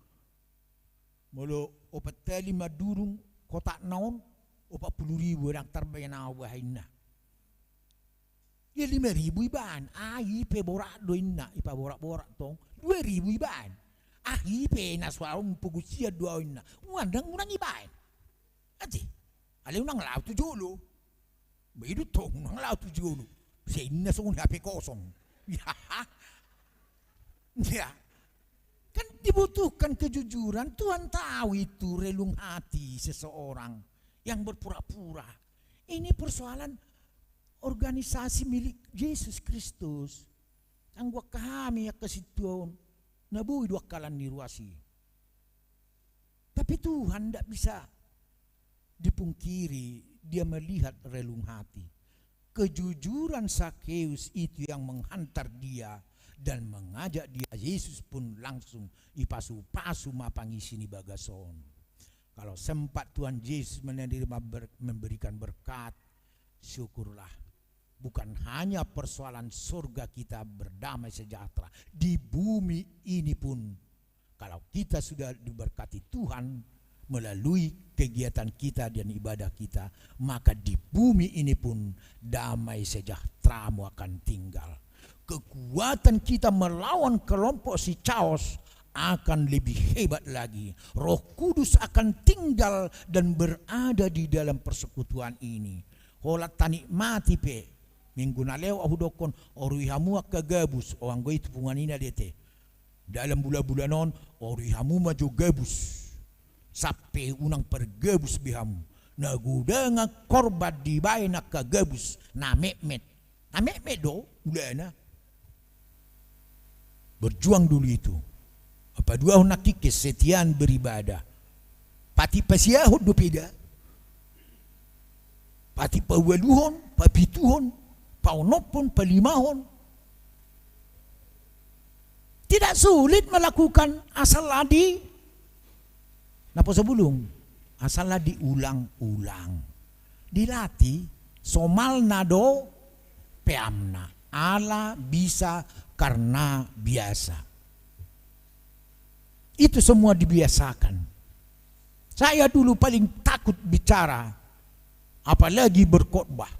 Molo opat hali mandurung kotakna on, opat pulu ribu, ndang tarbaen au bah inna. Ia lima ribu ibaen, ah, i pe borat do inna, ipaborat-borat tong, dua ribu ibaen. Ah, i pe na so adong pogu sian do au inna. Unang, unang ibaen. Ate, alai unang laho tu jolo. Ba i do tong, unang laho tu jolo. Sai inna songon H P kosong. Ya. Ya. Kan dibutuhkan kejujuran. Tuhan tahu itu relung hati seseorang yang berpura-pura. Ini persoalan organisasi milik Yesus Kristus. Anggo angka hami angka sintua on, na boi do angka lan ni ruas i. Tapi Tuhan ndak bisa dipungkiri, Dia melihat relung hati. Kejujuran Sakeus itu yang menghantar dia dan mengajak dia, Yesus pun langsung ipasu-pasu ma pangisi ni bagas on. Kalau sempat Tuhan Yesus menerima ber-, memberikan berkat, syukurlah. Bukan hanya persoalan surga kita berdamai sejahtera, di bumi ini pun, kalau kita sudah diberkati Tuhan melalui kegiatan kita dan ibadah kita, maka di bumi ini pun damai sejahteramu akan tinggal. Kekuatan kita melawan kelompok si Chaos akan lebih hebat lagi. Roh Kudus akan tinggal dan berada di dalam persekutuan ini. Holan tanikmati pe. Minggu na lewat hudokkon, orui hamu angka gabus, o anggo i tu punguan i na dete. Dalam bulan-bulan on, orui hamu ma jo gabus. Sampe unang pargabus be hamu. Na godang korban dibaen angka gabus, na metmet. Na metmet do, ulana. Berjuang dulu itu. Paduahon nangkin kesetiaan beribadah. Patik pasiahon dope da. Patik paualuhon, papituhon, paonomhon, palimahon. Tidak sulit melakukan asal lagi. Naposo bulung, asal lagi ulang-ulang. Dilatih, somalna do peamna. Ala bisa karena biasa. Itu semua dibiasakan. Saya dulu paling takut bicara, apalagi berkhotbah.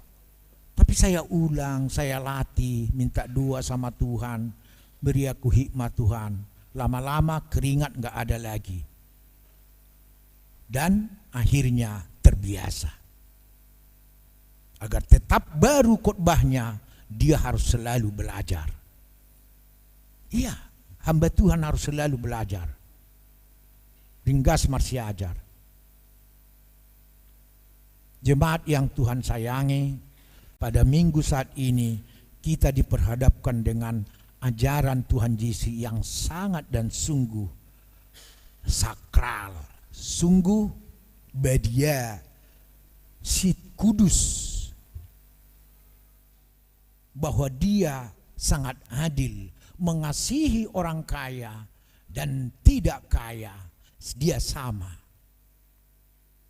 Tapi saya ulang, saya latih, minta doa sama Tuhan, beri aku hikmat Tuhan. Lama-lama keringat nggak ada lagi. Dan akhirnya terbiasa. Agar tetap baru khotbahnya, dia harus selalu belajar. Iya, hamba Tuhan harus selalu belajar. Ringgas marsiajar. Jemaat yang Tuhan sayangi, pada minggu saat ini kita diperhadapkan dengan ajaran Tuhan Yesus yang sangat dan sungguh sakral, sungguh badia, sit kudus, bahwa Dia sangat adil, mengasihi orang kaya dan tidak kaya, Dia sama.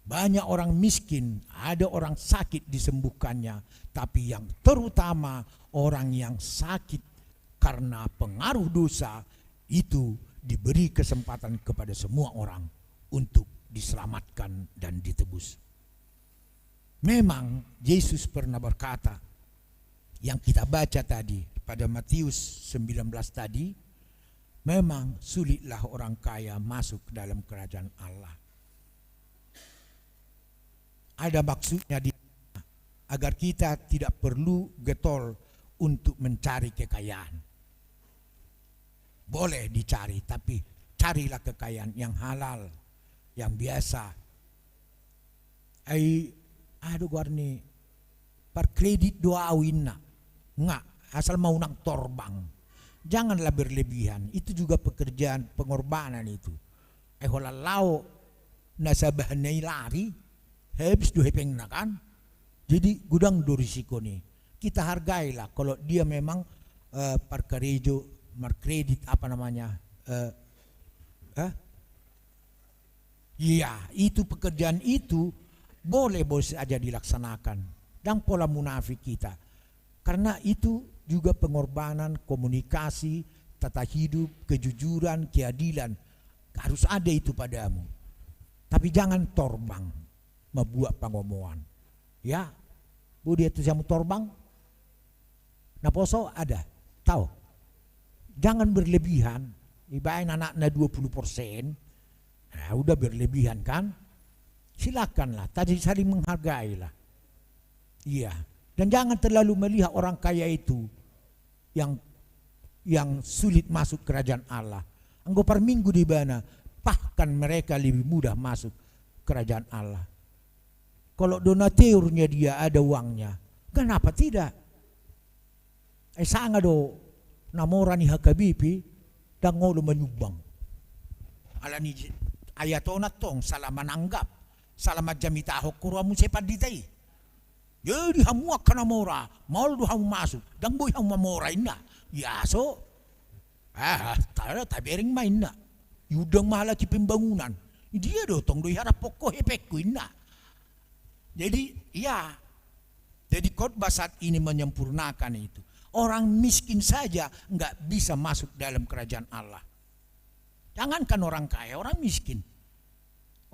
Banyak orang miskin, ada orang sakit disembuhkannya, tapi yang terutama orang yang sakit karena pengaruh dosa itu diberi kesempatan kepada semua orang untuk diselamatkan dan ditebus. Memang Yesus pernah berkata, yang kita baca tadi pada Matius sembilan belas tadi, memang sulitlah orang kaya masuk ke dalam kerajaan Allah. Ada maksudnya di, agar kita tidak perlu getol untuk mencari kekayaan. Boleh dicari, tapi carilah kekayaan yang halal, yang biasa. Ai, aha do goarni, parkredit do au inna. Nga, asal ma unang torbang. Janganlah berlebihan. Itu juga pekerjaan pengorbanan itu. Ai holan laho na sabahanna i lari, habis do hepengna kan. Jadi godang do risiko ni. Kita hargailah kalau dia memang, eh, parkarejo, markredit, apa namanya, eh, eh? Iya, itu pekerjaan itu boleh, boleh saja dilaksanakan. Ndang pola munafik kita. Karena itu juga pengorbanan, komunikasi, tata hidup, kejujuran, keadilan. Harus ada itu padamu. Tapi jangan torbang mambuat pangomoan. Ya, boi do tusi hamu torbang? Na poso ada, tau. Jangan berlebihan, ibaen anakna dua puluh persen, nah, udah berlebihan kan? Silakanlah, tadi saling menghargailah. Iya. Dan jangan terlalu melihat orang kaya itu yang, yang sulit masuk kerajaan Allah. Anggo parminggu di ibana, bahkan mereka lebih mudah masuk kerajaan Allah. Kalau donaturnya dia ada uangnya, kenapa tidak? Eh, sanga do na mora ni H K B P, ndang olo manyumbang. Alani ayat on antong, salah mananggap, salah manjamitahon huroha muse pandita i. Jadi hamu angka na mora, maol do hamu masuk, ndang boi hamu mamora inna. Ia so, ah, ta-, tabereng ma inna. Iundang ma halak i pembangunan. Dia do tong do iharaphon ho hepengku inna. Jadi, ya. Jadi khotbah saat ini menyempurnakan itu. Orang miskin saja nggak bisa masuk dalam kerajaan Allah. Jangankan orang kaya, orang miskin.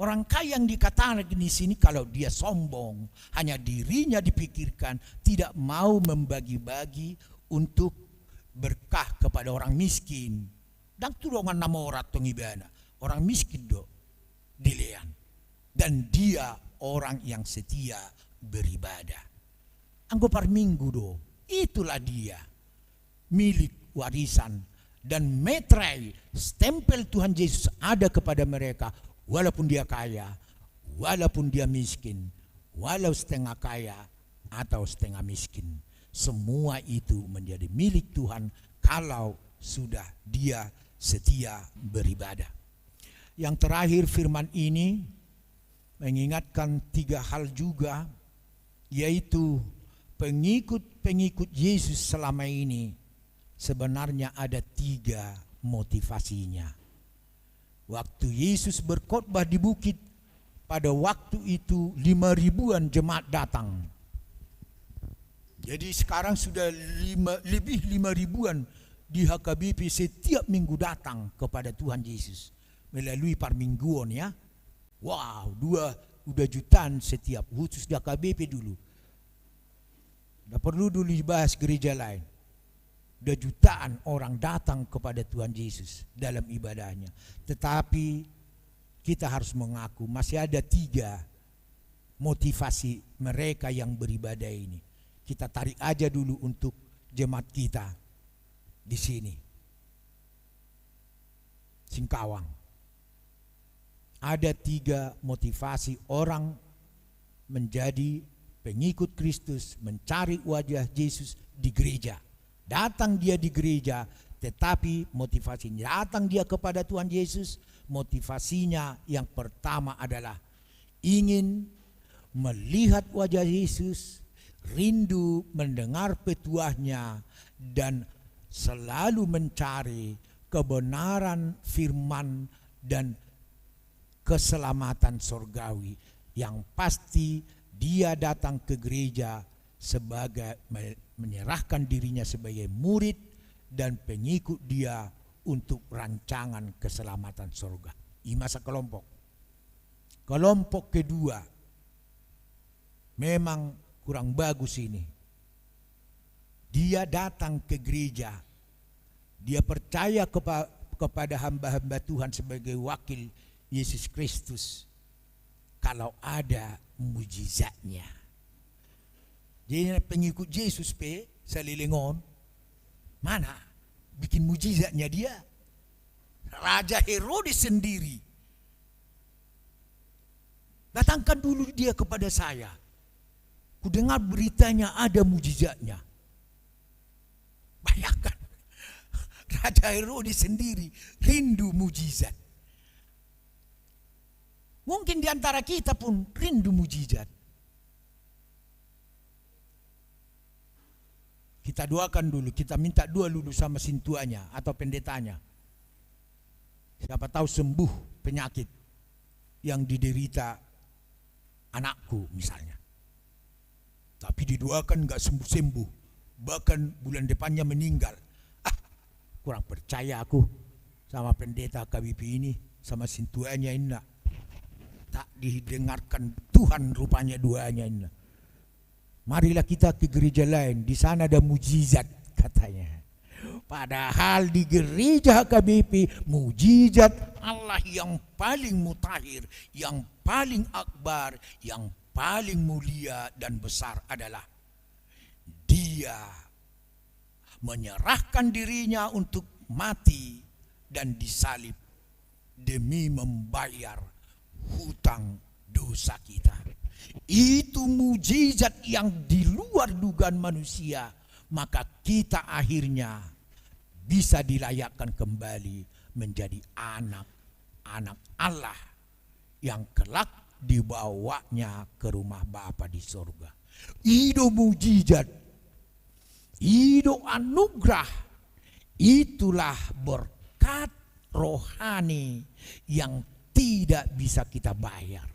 Orang kaya yang dikatakan di sini, kalau dia sombong, hanya dirinya dipikirkan, tidak mau membagi-bagi untuk berkah kepada orang miskin. Ndang tu dongan na mora tong ibana, orang miskin do dilean. Dan dia orang yang setia beribadah. Anggo parminggu do, itulah dia milik warisan dan meterai, stempel Tuhan Yesus ada kepada mereka, walaupun dia kaya, walaupun dia miskin, walau setengah kaya atau setengah miskin. Semua itu menjadi milik Tuhan kalau sudah dia setia beribadah. Yang terakhir, firman ini mengingatkan tiga hal juga, yaitu pengikut-pengikut Yesus selama ini sebenarnya ada tiga motivasinya. Waktu Yesus berkhotbah di bukit, pada waktu itu lima ribuan jemaat datang. Jadi sekarang sudah lima, lebih lima ribuan di H K B P setiap minggu datang kepada Tuhan Yesus melalui parmingguon, ya. Wow, dua, udah jutaan setiap, khusus di H K B P dulu. Nggak perlu dulu dibahas gereja lain. Udah jutaan orang datang kepada Tuhan Yesus dalam ibadahnya. Tetapi kita harus mengaku masih ada tiga motivasi mereka yang beribadah ini. Kita tarik aja dulu untuk jemaat kita di sini. Singkawang. Ada tiga motivasi orang menjadi pengikut Kristus, mencari wajah Yesus di gereja. Datang dia di gereja, tetapi motivasinya datang dia kepada Tuhan Yesus, motivasinya yang pertama adalah ingin melihat wajah Yesus, rindu mendengar petuahnya, dan selalu mencari kebenaran firman dan keselamatan sorgawi. Yang pasti, dia datang ke gereja sebagai me-, menyerahkan dirinya sebagai murid dan pengikut dia untuk rancangan keselamatan sorga. I ma sakelompok. Kelompok kedua, memang kurang bagus ini. Dia datang ke gereja, dia percaya kepa-, kepada hamba-hamba Tuhan sebagai wakil Yesus Kristus, kalau ada mujizatnya. Jadi pengikut Yesus pe saleleng on, mana bikin mujizatnya dia? Raja Herodes sendiri. Datangkan dulu dia kepada saya. Kudengar beritanya ada mujizatnya. Bayangkan, Raja Herodes sendiri rindu mujizat. Mungkin di antara kita pun rindu mujizat. Kita doakan dulu, kita minta doa dulu sama sintuanya atau pendetanya. Siapa tahu sembuh penyakit yang diderita anakku misalnya. Tapi didoakan nggak sembuh-sembuh, bahkan bulan depannya meninggal. Ah, kurang percaya aku sama pendeta H K B P ini, sama sintuanya inna. Tak didengarkan Tuhan rupanya doanya inna. Marilah kita ke gereja lain, di sana ada mujizat. katanya. Padahal di gereja H K B P, mujizat Allah yang paling mutakhir, yang paling akbar, yang paling mulia dan besar adalah Dia menyerahkan dirinya untuk mati dan disalib demi membayar hutang dosa kita. Itu mujizat yang di luar dugaan manusia, maka kita akhirnya bisa dilayakkan kembali menjadi anak-anak Allah yang kelak dibawanya ke rumah Bapa di sorga. I do mujizat, i do anugerah, itulah berkat rohani yang tidak bisa kita bayar.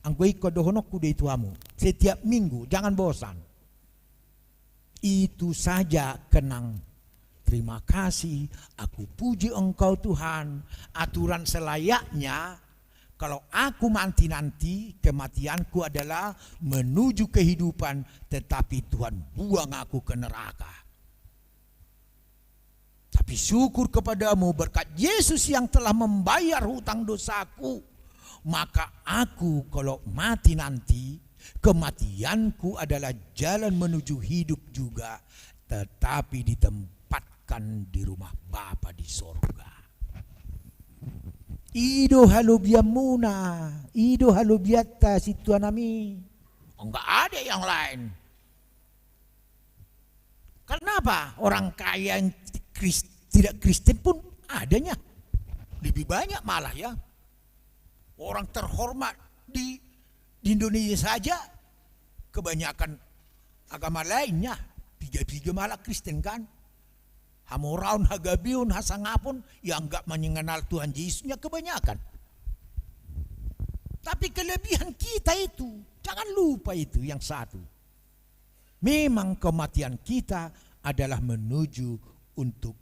Anggo ingkon dohononku do i tu hamu, setiap minggu, jangan bosan. Itu saja kenang. Terima kasih, aku puji Engkau Tuhan. Aturan selayaknya, kalau aku mati nanti, kematianku adalah menuju kehidupan, tetapi Tuhan buang aku ke neraka. Tapi syukur kepada-Mu, berkat Yesus yang telah membayar hutang dosaku, maka aku kalau mati nanti, kematianku adalah jalan menuju hidup juga, tetapi ditempatkan di rumah Bapa di sorga. I do halobianmuna, i do halobianta, sintuanami. Enggak ada yang lain. Kenapa orang kaya yang Kris-, tidak Kristen pun adanya? Lebih banyak malah, ya. Orang terhormat di, di Indonesia saja kebanyakan agama lainnya. Piga-piga malah Kristen, kan? Hamoraon, hagabeon, hasangapon, yang enggak mengenal Tuhan Yesusnya kebanyakan. Tapi kelebihan kita itu, jangan lupa itu yang satu. Memang kematian kita adalah menuju untuk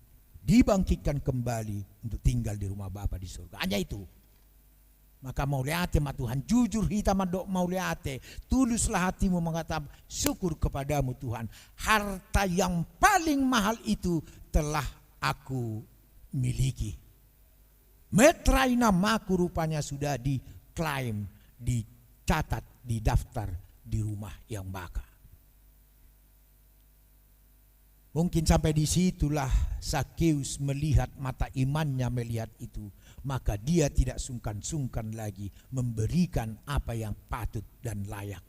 dibangkitkan kembali untuk tinggal di rumah Bapa di surga. Hanya itu. Maka mauliate ma Tuhan, jujur hita mandok mauliate, tuluslah hatimu mengatakan syukur kepada-Mu Tuhan. Harta yang paling mahal itu telah aku miliki. Metra i namaku rupanya sudah diklaim, dicatat, didaftar di rumah yang baka. Mungkin sampai di situlah Sakeus melihat, mata imannya melihat itu, maka dia tidak sungkan-sungkan lagi memberikan apa yang patut dan layak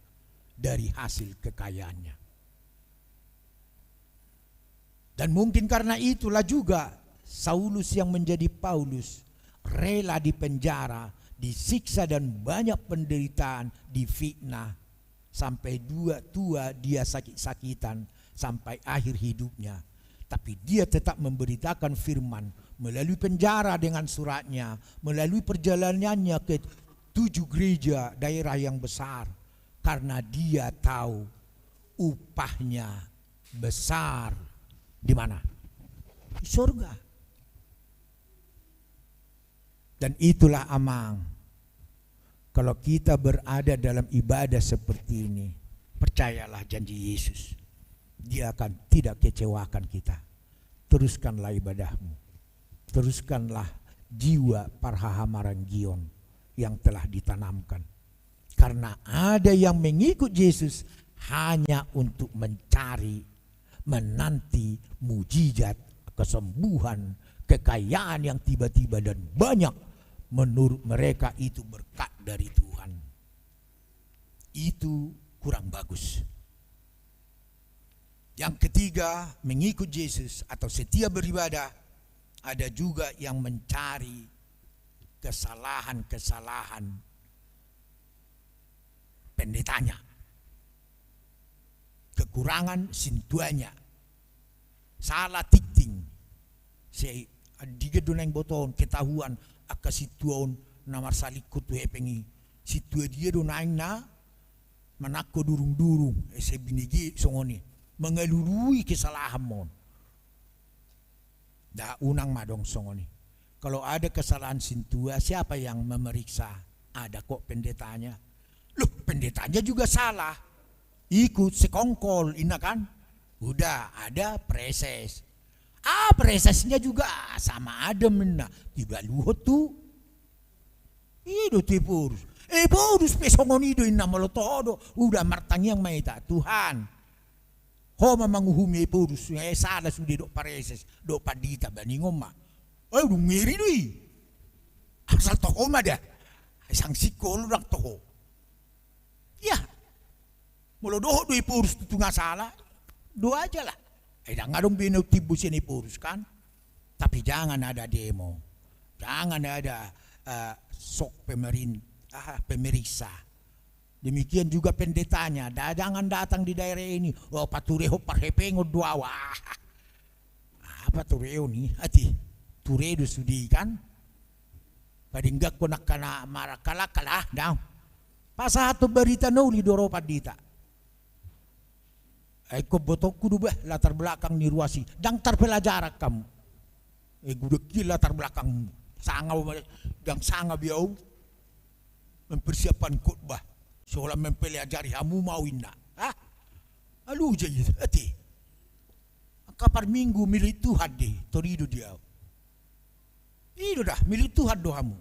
dari hasil kekayaannya. Dan mungkin karena itulah juga Saulus yang menjadi Paulus rela dipenjara, disiksa, dan banyak penderitaan, difitnah, sampai dua tua dia sakit-sakitan sampai akhir hidupnya. Tapi dia tetap memberitakan firman melalui penjara dengan suratnya, melalui perjalanannya ke tujuh gereja daerah yang besar. Karena dia tahu upahnya besar. Di mana? Di surga. Dan itulah, Amang, kalau kita berada dalam ibadah seperti ini, percayalah janji Yesus, Dia akan tidak kecewakan kita. Teruskanlah ibadahmu. Teruskanlah jiwa parhahamaranggion yang telah ditanamkan. Karena ada yang mengikut Yesus hanya untuk mencari, menanti mujizat, kesembuhan, kekayaan yang tiba-tiba dan banyak, menurut mereka itu berkat dari Tuhan. Itu kurang bagus. Yang ketiga, mengikut Yesus atau setia beribadah, ada juga yang mencari kesalahan-kesalahan pendetanya, kekurangan sintuanya, salah tingting. Sai andigan do naeng botohon, ketahuan angka sintua on na marsalingkot tu hepeng i. Sintua dia do naeng na manangko durung-durung, ese binege songon i, mangalului kesalahan ma on. Nda, unang ma adong songon i. Kalau ada kesalahan sintua, siapa yang memeriksa? Ada kok pendetanya. Loh, pendetanya juga salah. Ikut sekongkol, inna kan? Udah, ada preses. Ah, presesnya juga sama adem, inna. Dibaluhon tu i do tu Ephorus. Ephorus pe songon i do, inna, molo toho do. Udah, martangiang ma hita, Tuhan, Ho ma manguhumi Ephorus, eh, sada sude dok pareses, dok pandita, baningon ma. Eh, dung ngeri do i. Asal toho ma da. Sanksi kol ndang toho. Iya. Molo dohot do Ephorus tutu nga sala, do aja lah. Eh, ndang adong be na timbo sian Ephorus kan. Tapi jangan ada demo. Jangan ada, eh, sok pemerin-, ah, pemeriksa. Demikian juga pendetanya, da-, jangan datang di daerah ini. Oh, paturehon parhepengon do au. Ah, apa turehon i? Ati, ture do sude kan? Padengganhon angka na marakalakal, ah, dang. Pasahathon barita na uli do ro pandita. Ai ingkon botongku do bah latar belakang ni ruas i. Ndang tarpelajaran hamu. Eh, gudang i latar belakangmu. Sanga, ndang sanga be au mempersiapkan khotbah. Seolah mempelajari hamu ma au, inna. Hah? Alu ja i, ate. Angka parminggu milik Tuhan do i, tor i do di au. I do da, milik Tuhan do hamu.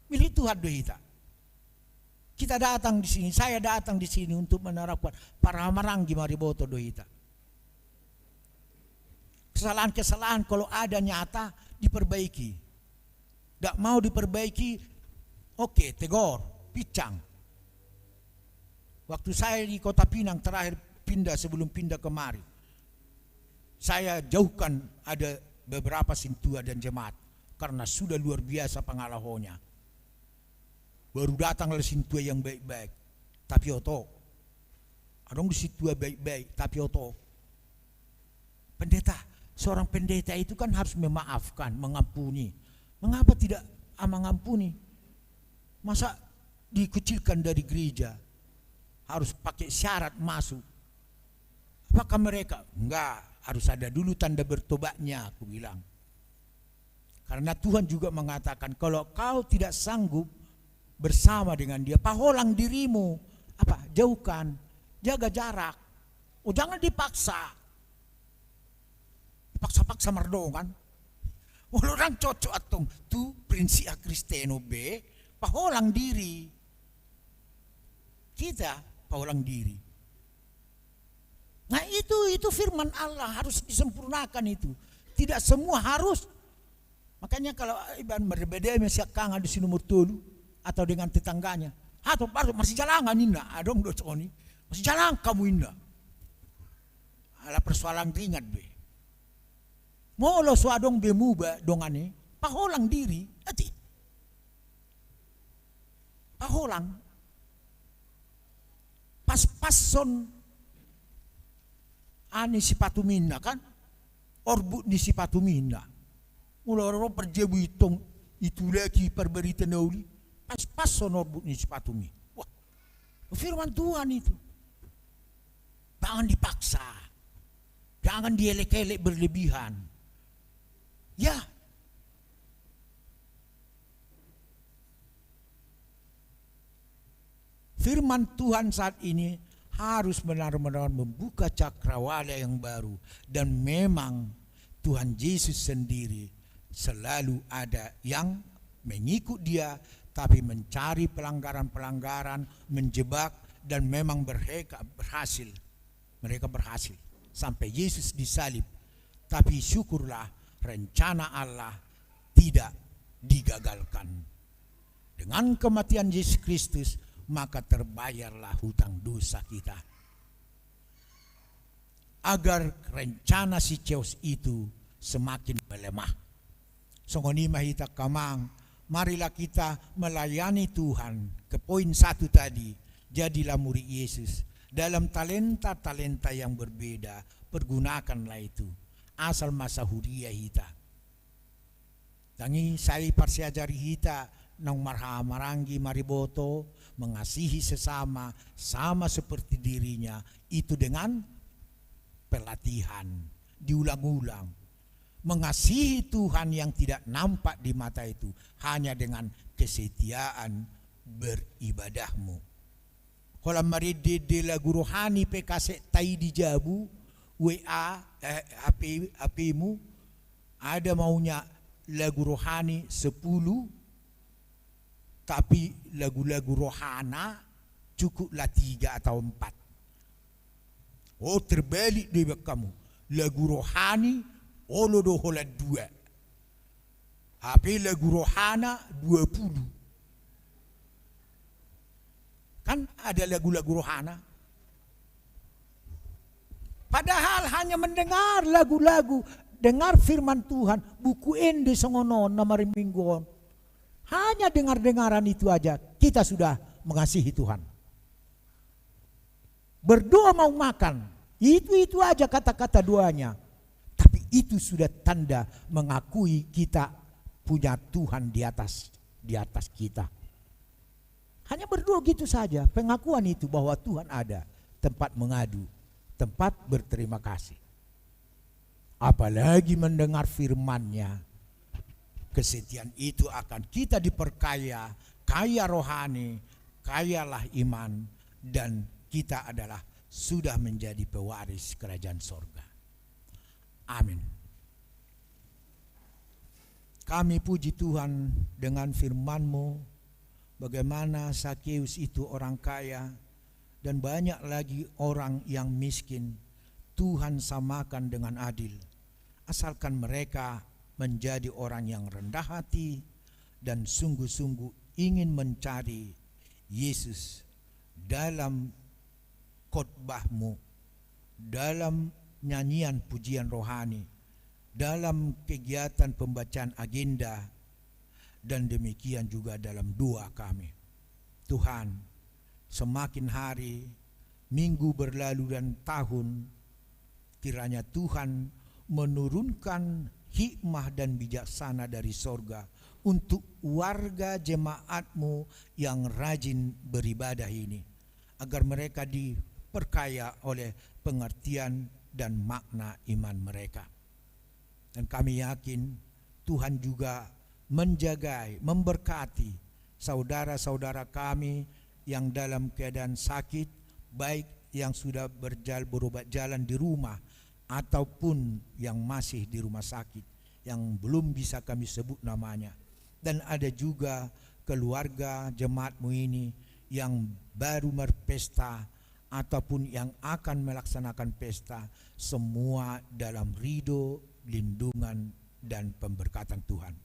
Milik Tuhan do hita. Kita datang di sini, saya datang di sini untuk menerapkan parhamaranggi, mariboto do hita. Kesalahan-kesalahan kalau ada nyata, diperbaiki. Nggak mau diperbaiki, oke, tegor, pincang. Waktu saya di Kota Pinang terakhir pindah, sebelum pindah kemari, saya jauhkan ada beberapa sintua dan jemaat karena sudah luar biasa pengalahonya. Baru datang lah sintua yang baik-baik, tapi oto. Adong do sintua baik-baik, tapi oto. Pendeta, seorang pendeta itu kan harus memaafkan, mengampuni. Mengapa tidak, ah, mengampuni? Masa dikucilkan dari gereja? Harus pakai syarat masuk. Apakah mereka? Enggak, harus ada dulu tanda bertobatnya, aku bilang. Karena Tuhan juga mengatakan, kalau kau tidak sanggup bersama dengan dia, paholang dirimu. Apa? Jauhkan. Jaga jarak. Oh, jangan dipaksa. Paksa-paksa mardongan. Molo ndang cocok antong tu prinsip hakristenon be, paholang diri. Kita paholang diri. Nah, itu, itu firman Allah harus disempurnakan itu. Tidak semua harus. Makanya kalau ibarat marbeda ma siangkangan dohot si nomor tolu atau dengan tetangganya. Atau baru masijalangan, inna, adong do songon i. Masijalangan hamu, inna. Ala persoalan ringan be. Molo so adong be muba dongan i, paholang diri, ate. Paholang. Pas-pashon, ah, ni sipatum, inna kan? Orbuk ni sipatum, inna. Molo ro parjabu i tong, itulaki parbarita na uli, pas-pashon orbuk ni sipatum i. Wah, firman Tuhan itu. Jangan dipaksa. Jangan dielek-elek berlebihan. Ya. Firman Tuhan saat ini harus benar-benar membuka cakrawala yang baru. Dan memang Tuhan Yesus sendiri selalu ada yang mengikut Dia, tapi mencari pelanggaran-pelanggaran, menjebak, dan memang berheka-, berhasil. Mereka berhasil sampai Yesus disalib. Tapi syukurlah, rencana Allah tidak digagalkan. Dengan kematian Yesus Kristus, maka terbayarlah hutang dosa kita. Agar rencana si Zeus itu semakin melemah. Songon i ma hita, angka amang, marilah kita melayani Tuhan. Ke poin satu tadi, jadilah murid Yesus. Dalam talenta-talenta yang berbeda, pergunakanlah itu. Asal masa huria hita. Tangi sai parsiajari hita, naung marhamaranggi, mariboto, mengasihi sesama, sama seperti dirinya, itu dengan pelatihan, diulang-ulang. Mengasihi Tuhan yang tidak nampak di mata itu hanya dengan kesetiaan beribadahmu. Holan marende-ende lagu rohani pe kasetta i di jabu, W A, eh, H P, H P-mu, ada maunya lagu rohani sepuluh, tapi lagu-lagu rohana cukuplah tiga atau empat. Oh, terbalik do iba, kamu. Lagu rohani olo do holan dua. Hape lagu rohana dua puluh. Kan ada lagu-lagu rohana. Padahal hanya mendengar lagu-lagu, dengar firman Tuhan, buku ende songon on na mariminggu on. Hanya dengar-dengaran itu aja, kita sudah mengasihi Tuhan. Berdoa mau makan, itu-itu aja kata-kata doanya. Tapi itu sudah tanda mengakui kita punya Tuhan di atas, di atas kita. Hanya berdoa gitu saja, pengakuan itu bahwa Tuhan ada, tempat mengadu, tempat berterima kasih. Apalagi mendengar firman-Nya. Kesetiaan itu akan kita diperkaya, kaya rohani, kayalah iman, dan kita adalah sudah menjadi pewaris kerajaan sorga. Amin. Kami puji Tuhan dengan firman-Mu, bagaimana Sakeus itu orang kaya, dan banyak lagi orang yang miskin, Tuhan samakan dengan adil. Asalkan mereka menjadi orang yang rendah hati dan sungguh-sungguh ingin mencari Yesus dalam khotbah-Mu, dalam nyanyian pujian rohani, dalam kegiatan pembacaan agenda, dan demikian juga dalam doa kami. Tuhan, semakin hari, minggu berlalu dan tahun, kiranya Tuhan menurunkan hikmah dan bijaksana dari sorga untuk warga jemaat-Mu yang rajin beribadah ini, agar mereka diperkaya oleh pengertian dan makna iman mereka. Dan kami yakin Tuhan juga menjagai, memberkati saudara-saudara kami yang dalam keadaan sakit, baik yang sudah berjal-, berobat jalan di rumah, ataupun yang masih di rumah sakit, yang belum bisa kami sebut namanya. Dan ada juga keluarga jemaat-Mu ini yang baru berpesta ataupun yang akan melaksanakan pesta, semua dalam ridho, lindungan, dan pemberkatan Tuhan.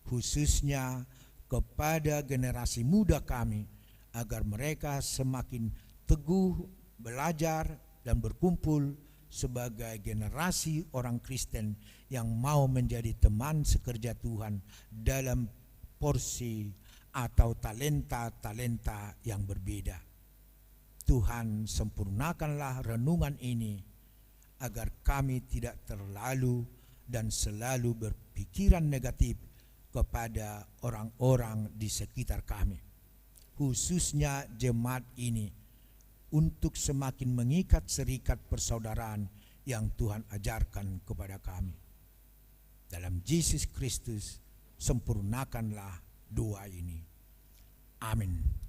Khususnya kepada generasi muda kami, agar mereka semakin teguh belajar dan berkumpul sebagai generasi orang Kristen yang mau menjadi teman sekerja Tuhan dalam porsi atau talenta-talenta yang berbeda. Tuhan, sempurnakanlah renungan ini, agar kami tidak terlalu dan selalu berpikiran negatif kepada orang-orang di sekitar kami, khususnya jemaat ini, untuk semakin mengikat serikat persaudaraan yang Tuhan ajarkan kepada kami. Dalam Yesus Kristus, sempurnakanlah doa ini. Amin.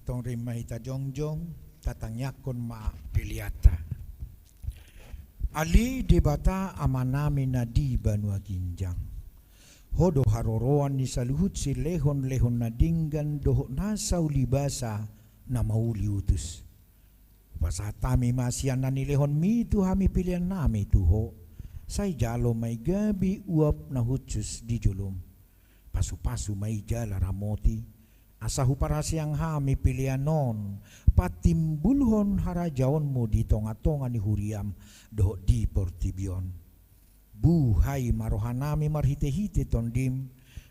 Tong rim ma hita jongjong, tatangiangkon ma peleanta. Ale Debata Amanami na di banua ginjang, Ho do haroroan ni saluhut silehonlehon na denggan dohot nasa ulibasa na mauliutus. Hupasahat hami ma sian na nilehonMi tu hami peleannami tu Ho. Sai jalo ma i gabe uap na hushus di jolom. Pasupasu ma i jala ramoti, asa huparaseang hami pelean on patimbulhon harajaonMu di tongatonga ni huriaM dohot di portibi on. Buhai ma rohanami marhitehite TondiM,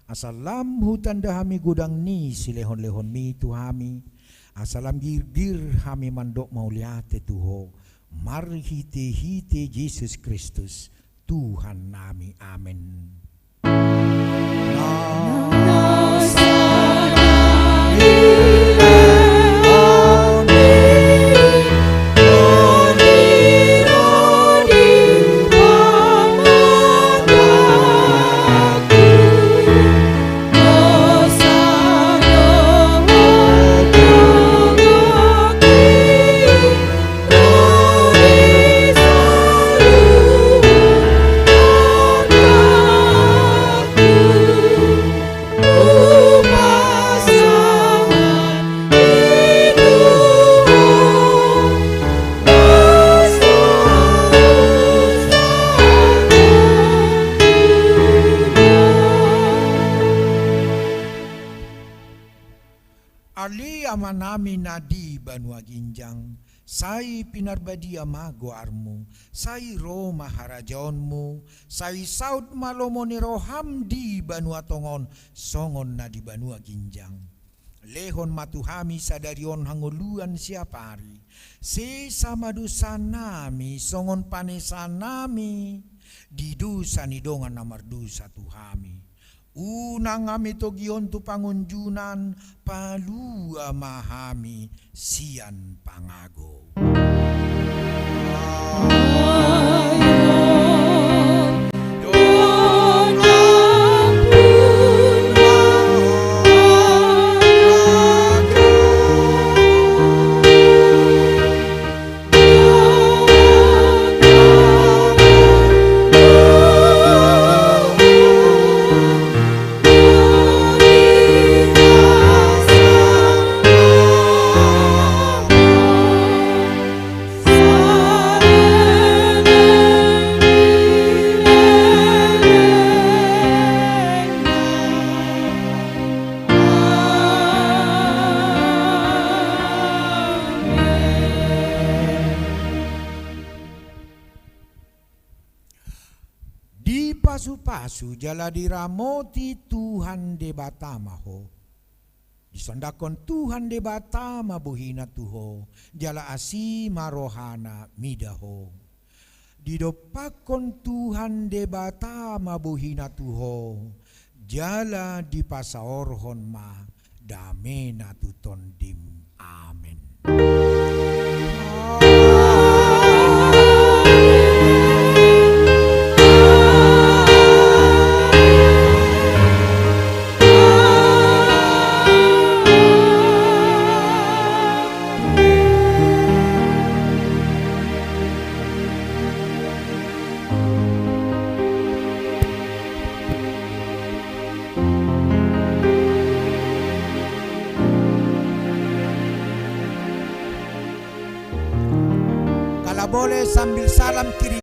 asa lam hutanda hami godang ni silehonlehonMi tu hami, asa lam girgir hami mandok mauliate tu Ho, marhitehite Jesus Kristus, Tuhannami. Amen. Ale Amanami na di banua ginjang, sai pinarbadia ma goarMu, sai ro ma harajaonMu, sai saut ma lomo ni rohaM di banua tonga on songon na di banua ginjang. Lehon ma tu hami sadari on hangoluan siapari, sesa ma dosanami songon panesanami di dosa ni dongan na mardosa tu hami. Unang hami togihon tu pangunjunan, palua ma hami sian pangago. Dipasupasu jala diramoti Tuhan Debata ma ho. Disondangkon Tuhan Debata ma bohina tu ho, jala asi ma rohana mida ho. Didompakkon Tuhan Debata ma bohina tu ho, jala dipasaorhon ma damena tu tondim. Amen. Kalau boleh sambil salam kiri.